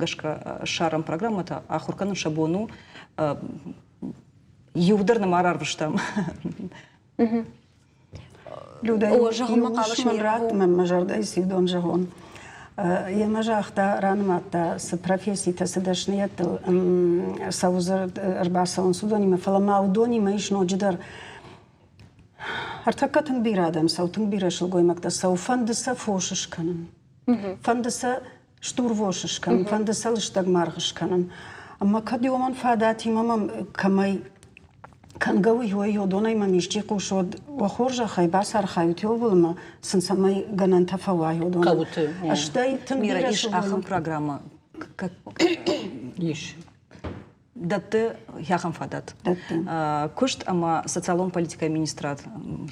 гӕсгӕ ссарӕм программӕтӕ, ахуыр кӕнын сӕ бон у. Иу дӕр нӕма рарвыстам. Людӕ, иу ратт мӕм мӕ зӕрдӕйы сидон зӕгъон. Йемӕ загъта, ранымадта, цы професситӕ, цы дӕсныйӕдтыл цӕуы ӕрбацӕуынц, уыдонимӕ, фӕлӕ ма уыдонимӕ ис ноджыдӕр Ӕртӕккӕ тынг бирӕ адӕм цӕуы, тынг бирӕ сылгоймӕгтӕ цӕуы, фӕнды сӕ фос скӕнын, фӕнды сӕ стурвос скӕнын, фӕнды сӕ лыстӕг маргъ скӕнын. Ӕмӕ кӕд уымӕн фадатимӕ мӕм кӕмӕй кӕнгӕ уый уой, уыдонӕй мӕм исчи хъусод, уӕ хорзӕхӕй бацархайут иууыл ӕмӕ сын цӕмӕй гӕнӕнтӕ фӕуай уыдон. Хъӕуты. Стӕй тынг бирӕ ис ахӕм программӕ. Ис. Дӕтты ахӕм фадат. Куыст ӕмӕ социалон политикӕйы министрад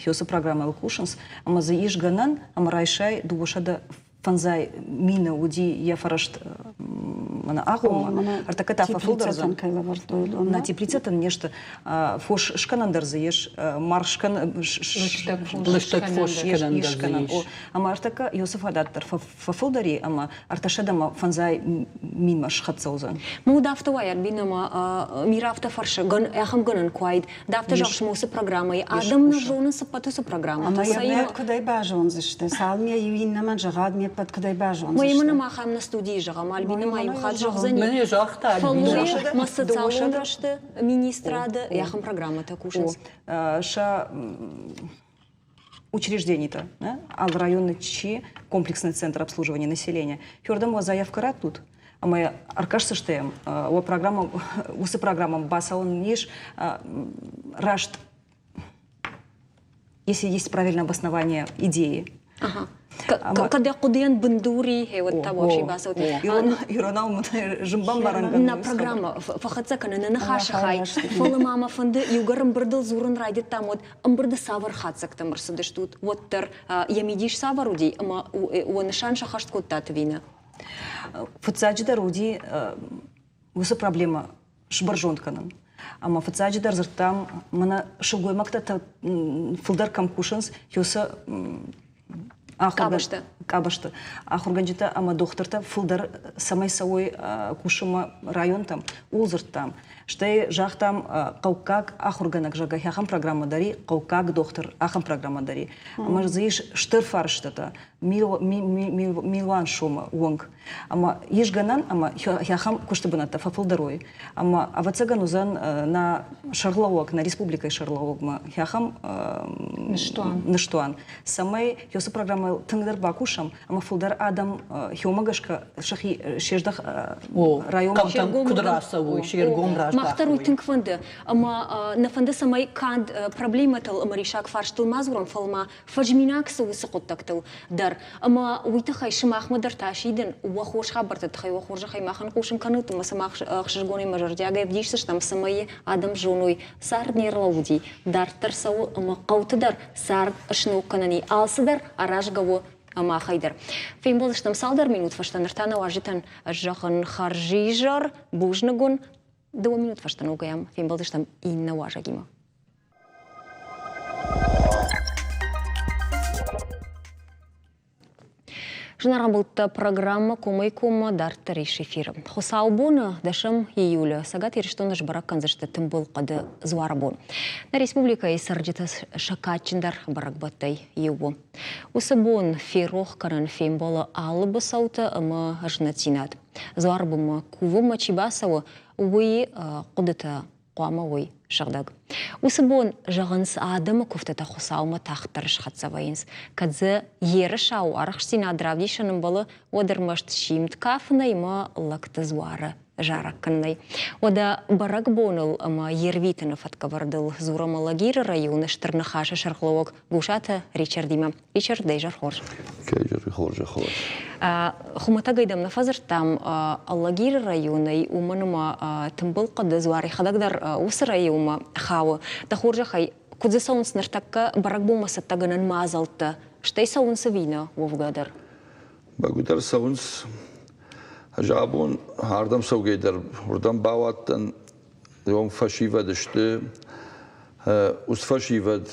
хёсы программӕйыл кусынц, ӕмӕ дзы ис гӕнӕн, ӕмӕ райсай 250 мины уыди йӕ фӕрӕзт мӕнӕ агъоммӕ. Ӕртӕккӕ та фӕфылдӕр уыдзӕн. Нӕ теплицӕтӕн не сты. Фос скӕнӕн дӕр дзы ис, маргъ скӕнӕн лыстӕг фос скӕнӕн дӕр дзы ис. Ӕмӕ ӕртӕккӕ Иосиф фадат дӕр фӕфылдӕр и ӕмӕ ӕртӕсӕдӕмӕ фӕндзай минмӕ схӕццӕ уыдзӕн. Муд афтӕ уайӕд бинӕмӕ мир афтӕ фӕрсы, ахӕм гӕнӕн куы уаид, ды афтӕ зӕгъыс уыцы программӕйы адӕм нӕ зонынц ӕппӕт уыцы программӕтӕ. Ӕмӕ йӕ куыдӕй базондзысты? Цалынмӕ иу иннӕмӕн зӕгъӕд, ме ппӕт куыдӕй базондзысты? Мӕ мын ахӕм нӕ студийы зӕгъӕм, Альбина ма иу хатт зӕгъдзӕни. Мӕн загъта Альбина. Фӕллойы социалон рӕзты министрады ахӕм программӕтӕ кусынц. Сӕ учреждений-то, да, ал районный чи комплексный центр обслуживания населения. Хёрдӕм уӕ заявка раттут, ӕмӕ ӕркӕсдзыстӕм, уӕ программа, уыцы программӕ бацӕуын ис раст, если есть правильное обоснование идеи. Ага. Кӕд хъуыдыйӕн бындури, вот та вообще бацӕут. Иронау зын бамбарӕн. Нӕ программа фӕхӕццӕ кӕны нӕ ныхасы хай. Фӕлӕ ма мӕ фӕнды иугӕр ӕмбырдыл дзурын райдыдтам, уӕд ӕмбырды цавӕр хатдзӕгтӕм ӕрцыдыстут, уӕддӕр йӕ мидис цавӕр уыди ӕмӕ уӕ нысан сӕххӕст кодтат ӕви нӕ? Фыццаджыдӕр уыди уыцы проблемӕ сбӕрзонд кӕнын. Ӕмӕ фыццаджыдӕр дзырдтам, мӕнӕ сылгоймӕгтӕ фылдӕр кӕм кусынц, уыцы къабӕзты ахуыргӕнджытӕ ӕмӕ дохтыртӕ фылдӕр цӕмӕй цӕуой кусынмӕ районтӕм, ууыл дзырдтам. Стӕй загътам, хъӕуккаг ахуыргӕнӕг, зӕгъгӕ, ахӕм программӕ дӕр и, хъӕуккаг дохтыр ахӕм программӕ дӕр и. Ӕмӕ дзы ис стыр фарстатӕ, милуан сомы онг. Ӕмӕ ис гӕнӕн, ӕмӕ ахӕм куысты бынӕттӕ фӕфылдӕр уой. Ӕмӕ ӕвӕццӕгӕн уыдзӕн нӕ сӕргълӕууӕг, нӕ республикӕйы сӕргълӕууӕгмӕ ахӕм ныстуан, цӕмӕй уыцы программӕйыл тынгдӕр бакусӕм ӕмӕ фылдӕр адӕм хиуымӕ гӕсгӕ сӕхи се здӕх районмӕ куыд рацӕуой, се ргом раздахой. Мах дӕр уый тынг фӕнды, ӕмӕ нӕ фӕнды, цӕмӕй канд проблемӕтыл ӕмӕ риссаг фарстыл ма дзурӕм, фӕлӕ ма фӕзминаг цы уыцы хъуыддӕгтыл дӕр. Ӕмӕ уый тыххӕй сымахмӕ дӕр та сидын, уӕ хорз хабӕртты тыххӕй, уӕ хорзӕхӕй махӕн хъусын кӕнут ӕмӕ сымах ӕхсызгонӕй мӕ зӕрдиагӕй ӕвдисдзыстӕм, цӕмӕй адӕм зоной, цард не рлӕууыди, дарддӕр цӕуы ӕмӕ хъӕуты дӕр цард сног кӕнӕн и, алцыдӕр аразгӕ у махӕй дӕр. Фембӕлдыстӕм цалдӕр минут фӕстӕ, ныр та нӕ уазджытӕн ӕз зӕгъын хӕрзизӕр, бузныг уын. Дыууӕ минут фӕстӕ ногӕй ам фембӕлдыстӕм иннӕ уазӕгимӕ. Зынаргъ ӕмбӕлттӕ, программӕ Комӕй-коммӕ дарддӕр ис эфиры. Хуыцаубоны дӕсӕм июлы Цӕгат Ирыстоны сбӕрӕг кӕндзысты тымбыл хъӕды дзуары бон. Нӕ республикӕйы цӕрджытӕ сӕ кадджындӕр бӕрӕгбӕттӕй иу у. Уыцы бон ферох кӕнын фембӕлы алы быцӕутӕ ӕмӕ знӕтдзинад. Дзуары бынмӕ кувынмӕ чи бацӕуы, уый хъуыдытӕ хъуамӕ уой. сыгъдӕг. Уыцы бон, зӕгъынц, адӕмы куывтытӕ Хуыцаумӕ тагъддӕр схӕццӕ вӕййынц. Кӕд дзы ерысау арӕхстдзинад равдисын ӕмбӕлы, уӕд ӕрмӕст симд кафынӕй ӕмӕ лӕгты дзуары зарӕг кӕнынӕй. Уӕдӕ бӕрӕгбоныл ӕмӕ йе рвитыны фӕткӕвӕрдыл дзурӕм Алагиры районы Стыр Ныхасы сӕргълӕууӕг Гусаты Ричардимӕ. Ричард, дӕ изӕр хорз. Изӕр хорз, хорз. Хуымӕтӕгӕй дӕм нӕ фӕдзырдтам Алагиры районӕй, уымӕн ӕмӕ тымбыл хъӕды дзуар йӕхӕдӕг дӕр уыцы районмӕ хауы. Дӕ хорзӕхӕй, куыд дзы цӕуынц ныртӕккӕ бӕрӕгбонмӕ цӕттӕгӕнӕн мадзӕлттӕ, стӕй цӕуынц ӕви нӕ уӕвгӕ дӕр? Бӕгуыдӕр цӕуынц. Ӕз абон ардӕм цӕугӕй дӕр уырдӕм бауадтӕн. Уым фӕсивӕд сты. Уыцы фӕсивӕд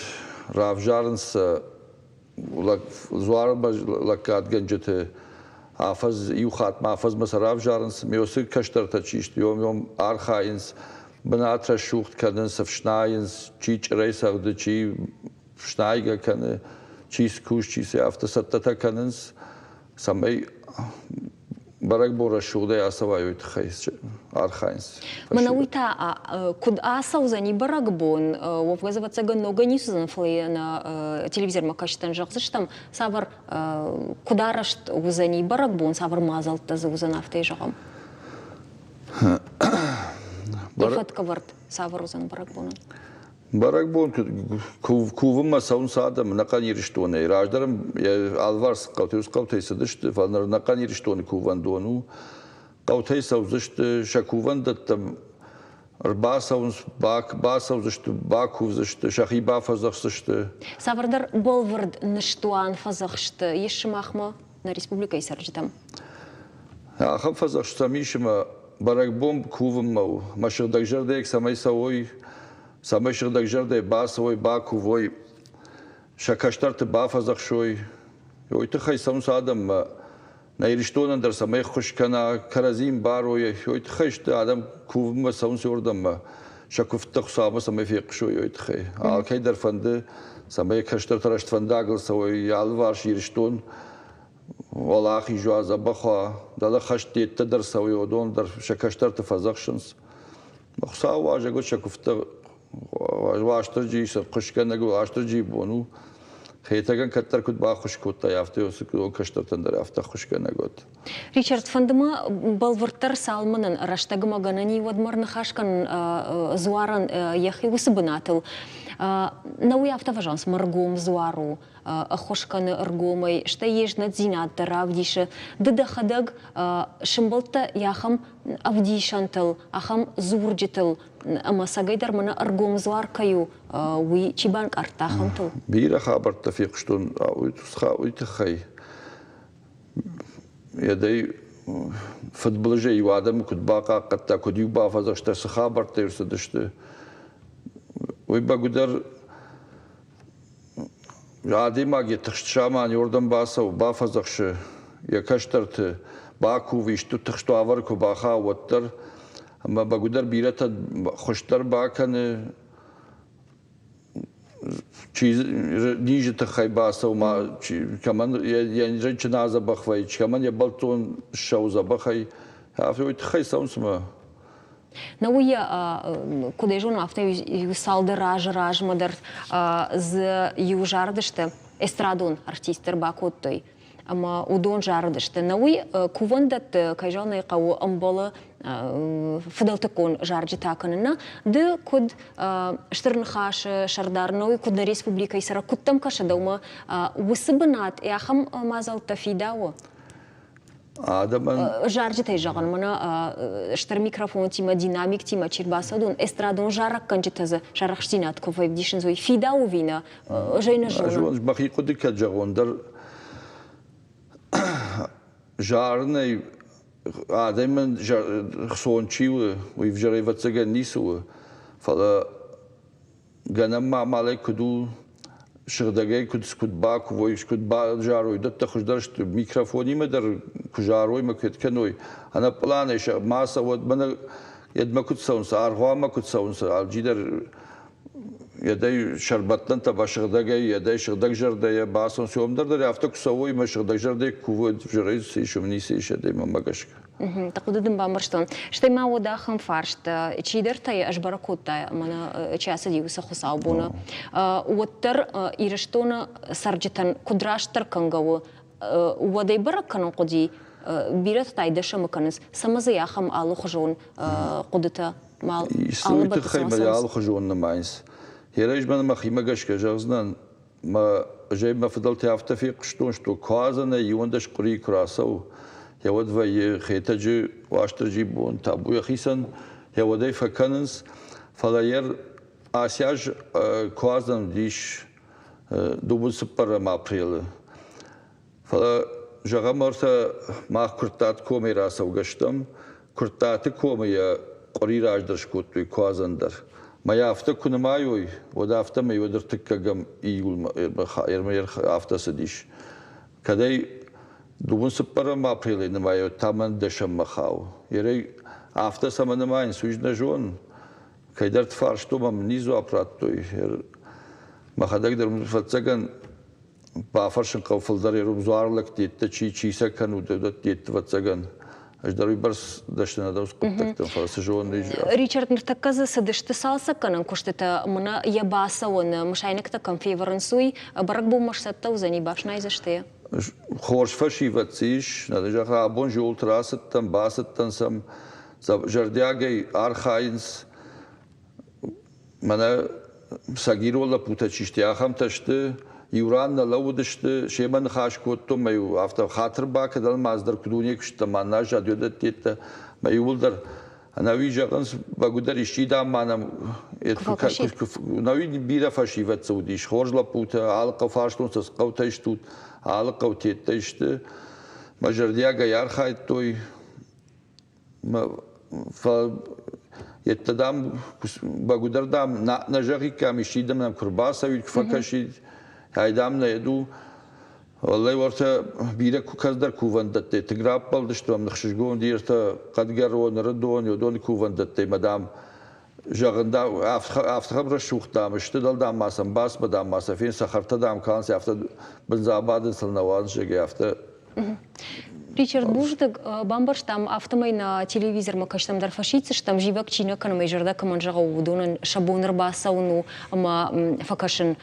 равзарынц сӕ дзуары лӕггадгӕнджыты афӕдз иу хатт ма афӕдзмӕ сӕ равзарынц. Ме уыцы кӕстӕртӕ чи сты, уым архайынц, бынат рӕсугъд кӕнынц, ӕфснайынц, чи чъырӕй цӕгъды, чи фснайгӕ кӕны, чи скус, чи цы, афтӕ цӕттӕтӕ кӕнынц, цӕмӕй бӕрӕгбон рӕсугъдӕй ацӕуай, уый тыххӕй архайынц. Мӕнӕ уый та куыд ацӕудзӕни бӕрӕгбон, уӕвгӕ дзы ӕвӕццӕгӕн ногӕй ницы уыдзӕн, фӕлӕ нӕ телевизормӕ кӕсджытӕн зӕгъдзыстӕм, цавӕр куыд арӕзт уыдзӕни бӕрӕгбон, цавӕр мадзӕлттӕ дзы уыдзӕн, афтӕ зӕгъӕм. Фӕткӕвӕрд цавӕр уыдзӕн бӕрӕгбонӕн? Бӕрӕгбон кувынмӕ цӕуынц адӕм ӕнӕхъӕн Ирыстонӕй. Раздӕр йӕ алыварс хъӕутӕй хъӕутӕй цыдысты, фӕлӕ ныр ӕнӕхъӕн Ирыстоны кувӕндон у. Хъӕутӕй цӕудзысты сӕ кувӕндӕттӕм ӕрбацӕуынц, бацӕудзысты, бакувдзысты, сӕхи бафӕдзӕхсдзысты. Цавӕрдӕр бӕлвырд ныстуан фӕдзӕхст ис сымахмӕ нӕ республикӕйы цӕрджытӕм? Ахӕм фӕдзӕхст сӕм ис ӕмӕ бӕрӕгбон кувынмӕ у. Мӕ сыгъдӕгзӕрдӕйӕ цӕмӕй цӕуой, цӕмӕй сыгъдӕгзӕрдӕйӕ бацӕуой, бакувой, сӕ кӕстӕрты бафӕдзӕхсой. Уый тыххӕй цӕуынц адӕммӕ. Нӕ Ирыстонӕн дӕр цӕмӕй ӕххуыс кӕна, кӕрӕдзи ӕмбарой, уый тыххӕй сты адӕм кувынмӕ цӕуынц уырдӕммӕ, сӕ куывдтӕ Хуыцаумӕ цӕмӕй фехъусой, уый тыххӕй. Алкӕй дӕр фӕнды, цӕмӕй кӕстӕртӕ рӕствӕндагыл цӕуой, йӕ алыварс Ирыстон уӕлахиз уа, дзӕбӕх уа, дӕлӕ хӕст деттӕ дӕр цӕуой, уыдон дӕр сӕ кӕстӕрты фӕдзӕхсынц. Хуыцауы уазӕг уыд сӕ куывдтӕ Уастырджийы сӕ хъуысгӕнӕг Уастырджийы бон у. Хетӕгӕн кӕддӕр куыд баххуыс кодтай, афтӕ уыцы кӕстӕртӕн дӕр афтӕ ӕххуысгӕнӕг уӕд. Ричард, фӕнды мӕ бӕлвырддӕр цалмӕнӕн рӕстӕгмӕ гӕнӕн и, уӕдмӕ ӕрныхас кӕнын дзуарӕн йӕхи уыцы бынатыл. Нӕ уый афтӕ фӕзӕгъынц, мӕргом дзуар у, ӕххуыс кӕны ӕргомӕй, стӕй йе знӕтдзинад дӕр равдисы. Ды дӕхӕдӕг сымбӕлдтӕ ахӕм ӕвдисӕнтыл, ахӕм дзурджытыл, ӕмӕ цӕгӕйдӕр мӕнӕ ӕргом дзуар кӕй у, уый чи банкъардта ахӕмтыл? Бирӕ хабӕрттӕ фехъуыстон уый тыххӕй. Йӕдӕй фыдбылызӕй-иу адӕмы куыд бахъахъхъӕдта, куыд-иу бафӕдзӕхста, цы хабӕрттӕ ӕрцыдысты, уый бӕгуыдӕр Адӕймаг йӕ тыхст заман уырдӕм бацӕуы, бафӕдзӕхсы йӕ кӕстӕрты, бакувы, исты тыхст уавӕры куы бахауы, уӕддӕр. Ӕмӕ бӕгуыдӕр бирӕтӕ хуыздӕр бакӕны, чи низы тыххӕй бацӕуы, ма кӕмӕн йӕ рынчын адзӕбӕх вӕййы, кӕмӕн йӕ бӕлццон ссӕуы дзӕбӕхӕй. Афтӕ уый тыххӕй цӕуынц ӕмӕ Но уый, куыд ӕй зонӕм, афтӕ иу цалдӕр азы размӕ дӕр дзы иу зарыдысты эстрадон артисттӕ ӕрбакодтой ӕмӕ уыдон зарыдысты. Нӕ уый кувӕндӕтты, кӕй зӕгъын ӕй хъӕуы, ӕмбӕлы фыдӕлтыккон зарджытӕ кӕнын. Нӕ ды куыд Стыр Ныхасы сӕрдар, нӕ уый куыд нӕ республикӕйы цӕрӕг, куыд дӕм кӕсы дӕумӕ уыцы бынат ахӕм мадзӕлттӕ фидауы? Адӕмӕн зарджытӕй зӕгъын, мӕнӕ стыр микрофонтимӕ, динамиктимӕ чи рбацӕудон, эстрадон зарӕггӕнджытӕ дзы сарӕхстдзинад куы фӕвдисынц, уый фидауы ӕви нӕ, ӕз ӕй нӕ зонын. Ӕз мӕхи хъуыды кӕд зӕгъон дӕр, зарынӕй адӕмӕн хцон чи у, уый ӕвзӕр ӕвӕццӕгӕн ницы у, фӕлӕ гӕнӕн ма амалӕй куыд у, сыгъдӕгӕй куыд, куыд бакувой, куыд базарой, уыдӕттӕ хуыздӕр сты. Микрофонимӕ дӕр куы зарой ӕмӕ куыд кӕной, ӕнӕ пъланӕй сӕ ма цӕуӕд, мӕнӕ йедмӕ куыд цӕуынц, аргъуанмӕ куыд цӕуынц, алчидӕр йедӕй сӕрбӕттӕнтӕ басыгъдӕгӕй, йедӕй сыгъдӕгзӕрдӕйӕ бацӕуынц. Уым дӕр дӕр афтӕ куы цӕуой ӕмӕ сыгъдӕгзӕрдӕйӕ куы кувой, ӕвзӕрӕй цы ис, уым ницы ис, адӕймагмӕ гӕсгӕ. Дӕ хъуыды дын бамбӕрстон. Стӕй ма уӕд ахӕм фарст, чидӕртӕ йӕ ӕз бӕрӕг кодта, мӕнӕ чи ацыди, уыцы хуыцаубоны, уӕддӕр Ирыстоны цӕрджытӕн куыд растдӕр кӕнгӕ у, уӕд ӕй бӕрӕг кӕнын хъуыди, бирӕтӕ та дӕсӕмы кӕнынц, цӕмӕ дзы ахӕм алыхуызон хъуыдытӕ ма Уый тыххӕй мӕ алыхуызон нымайынц. Ерӕз мӕн мӕхимӕ гӕсгӕ зӕгъдзынӕн, мӕ ӕз мӕ фыдӕлтӕ афтӕ фехъуыстон, что куадзӕнӕй 11 къуырийы куы рацӕуы, йӕ уӕд вӕййы Хетӕджы Уастырджийы бон, табу йӕхицӕн, йӕ уӕд ӕй фӕкӕнынц, фӕлӕ йӕ ацы аз куадзӕн уыдис дыууын цыппӕрӕм апрелы. Фӕлӕ, зӕгъӕм, ӕртӕ мах Куырттаты комӕй рацӕугӕ стӕм. Куырттаты комы йӕ къуыри раздӕр скодтой куадзӕн дӕр. Мӕ йӕ афтӕ куы нымайой, уӕд афтӕмӕй уӕд ӕртыккӕгӕм июлмӕ афтӕ цыдис. Кӕд ӕй дыууын цыппӕрӕм апрелӕй нымайой, та мӕн дӕсӕммӕ хауы. Ерӕй афтӕ цӕмӕ нымайынц, уый нӕ зонын. Кӕйдӕрты фарстон мӕм низ дзуапп радтой. Мӕхӕдӕг дӕр фӕццӕгӕн бафӕрсын хъӕуы фылдӕр ерум дзуарлӕгтӕ чи чи сӕ кӕнут, уыдӕттӕ ӕвӕццӕгӕн. Ӕз дӕр уыйбӕрц дӕсны нӕ дӕн хъуыддӕгтӕм, фӕлӕ цы зонын. Ричард, ныртӕккӕ дзы цыдысты цалцӕггӕнӕн куыстытӕ, мӕнӕ йӕ бацӕуӕны мысайнӕгтӕ кӕм февӕрынц, уый бӕрӕгбонмӕ сцӕттӕ уыдзӕни, бафснайдзысты йӕ? Хорз фӕсивӕд дзы ис. Зӕгъ, абон зиулты рацыдтӕн, бацыдтӕн сӕм, зӕрдиагӕй архайынц. Мӕнӕ сагирон лӕппутӕ чи сты, ахӕмтӕ сты. Иу ран нӕ лӕууыдысты, семӕ ныхас кодтон, мӕ-иу афтӕ хатыр бакӕ, дӕлмаз дӕр куыд у не куыстӕ, ма назад уыдӕттӕ. Мӕ иууылдӕр ӕнӕуи зӕгъынц, бӕгуыдӕр исчи, дам, ма нӕм ӕнӕуи бирӕ фӕсивӕд дзы уыдис, хорз лӕппутӕ, алы хъӕу фарстон сӕ цы хъӕутӕй стут, алы хъӕутеттӕй сты. Мӕ зӕрдиагӕй архайдтой. Йедтӕ, дам, бӕгуыдӕр, дам, нӕ зӕгъиккам, исчи дам нӕм куы рбацӕуид, куы фӕкӕсид, ай, дам, нӕ еду. Уӕллӕй, уӕртӕ бирӕ кӕддӕр кувӕндӕттӕй тынг раппӕлдысты ӕмӕ ӕхсызгон уыди ӕртӕ Хъӕдгӕрон, Ӕрыдон, уыдоны кувӕндӕттӕй мӕ, дам, зӕгъын, дам, афтӕ рӕсугъд, дам, сты, дӕл, дам, ма сӕм бацмӕ, дам, ма сӕ фен, цӕхӕртӕ, дам, калынц, афтӕ бындз абадын сыл нӕ уадзынц, зӕгъгӕ, афтӕ. Ричард, бузныг. Бамбӕрстам, афтӕмӕй нӕ телевизормӕ кӕстӕм дӕр фӕсиддзыстӕм, зивӕг чи нӕ кӕны, мӕ зӕрдӕ кӕмӕн зӕгъы, уыдонӕн сӕ бон ӕрбацӕуын у ӕмӕ фӕкӕсын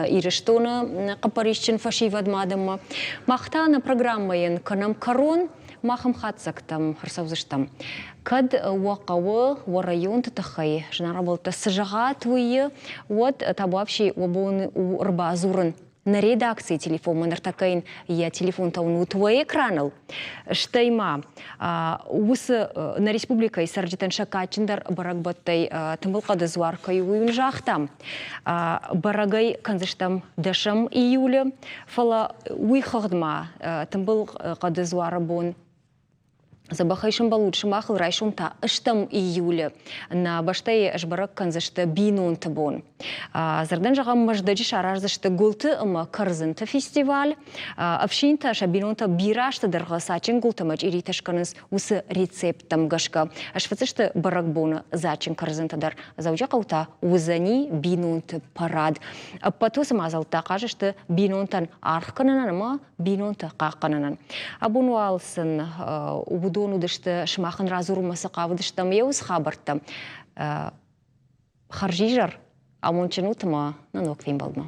Ирыстоны хъӕппӕрисджын фӕсивӕдмӕ адӕммӕ. Мах та нӕ программӕйӕн кӕнӕм кӕрон, мах ӕмхатдзӕгтӕм ӕрцӕудзыстӕм. Кӕд уӕ хъӕуы, уӕ районты тыххӕй зынаргъ ӕмбӕлттӕ цы зӕгъат, уый, уӕд табуафси уӕ бон у ӕрбадзурын нӕ редакцийы телефонмӕ ныртӕккӕ йын йӕ телефонтӕ уынут уӕ экраныл. Стӕй ма уыцы нӕ республикӕйы цӕрджытӕн сӕ кадджындӕр бӕрӕгбӕттӕй Тымбылхъӕды дзуар кӕй у, уый уын загътам. Бӕрӕгӕй кӕндзыстӕм дӕсӕм июлы, фӕлӕ уый хыгъд ма Тымбылхъӕды дзуары бон Дзӕбӕхӕй сӕмбӕлут сымахыл райсом та стӕм июлы. Нӕ бӕстӕйы сбӕрӕг кӕндзысты бинонты бон. Дзырдӕн зӕгъӕм, Мӕздӕджы сараздзысты гуылты ӕмӕ кӕрдзынты фестиваль. Ӕфсинтӕ сӕ бинонтӕ бирӕ азты дӕргъы саджын гуылтӕ ӕмӕ чъиритӕ скӕнынц уыцы рецепттӕм гӕсгӕ. Сфыцысты бӕрӕгбоны дзаджджын кӕрдзынтӕ дӕр. Дзӕуджыхъӕу та уыдзӕни бинонты парад. Ӕппӕт уыцы мадзӕлттӕ ахъаз сты бинонтӕн аргъ кӕнынӕн ӕмӕ бинонты хъахъхъӕнынӕн. Абон уал сын уыдон уыдысты сымахӕн радзурынмӕ цы хъавыдыстӕм, йӕ уыцы хабӕрттӕ. Хӕрзизӕр, амондджын ут ӕмӕ нӕ ног фембӕлдмӕ.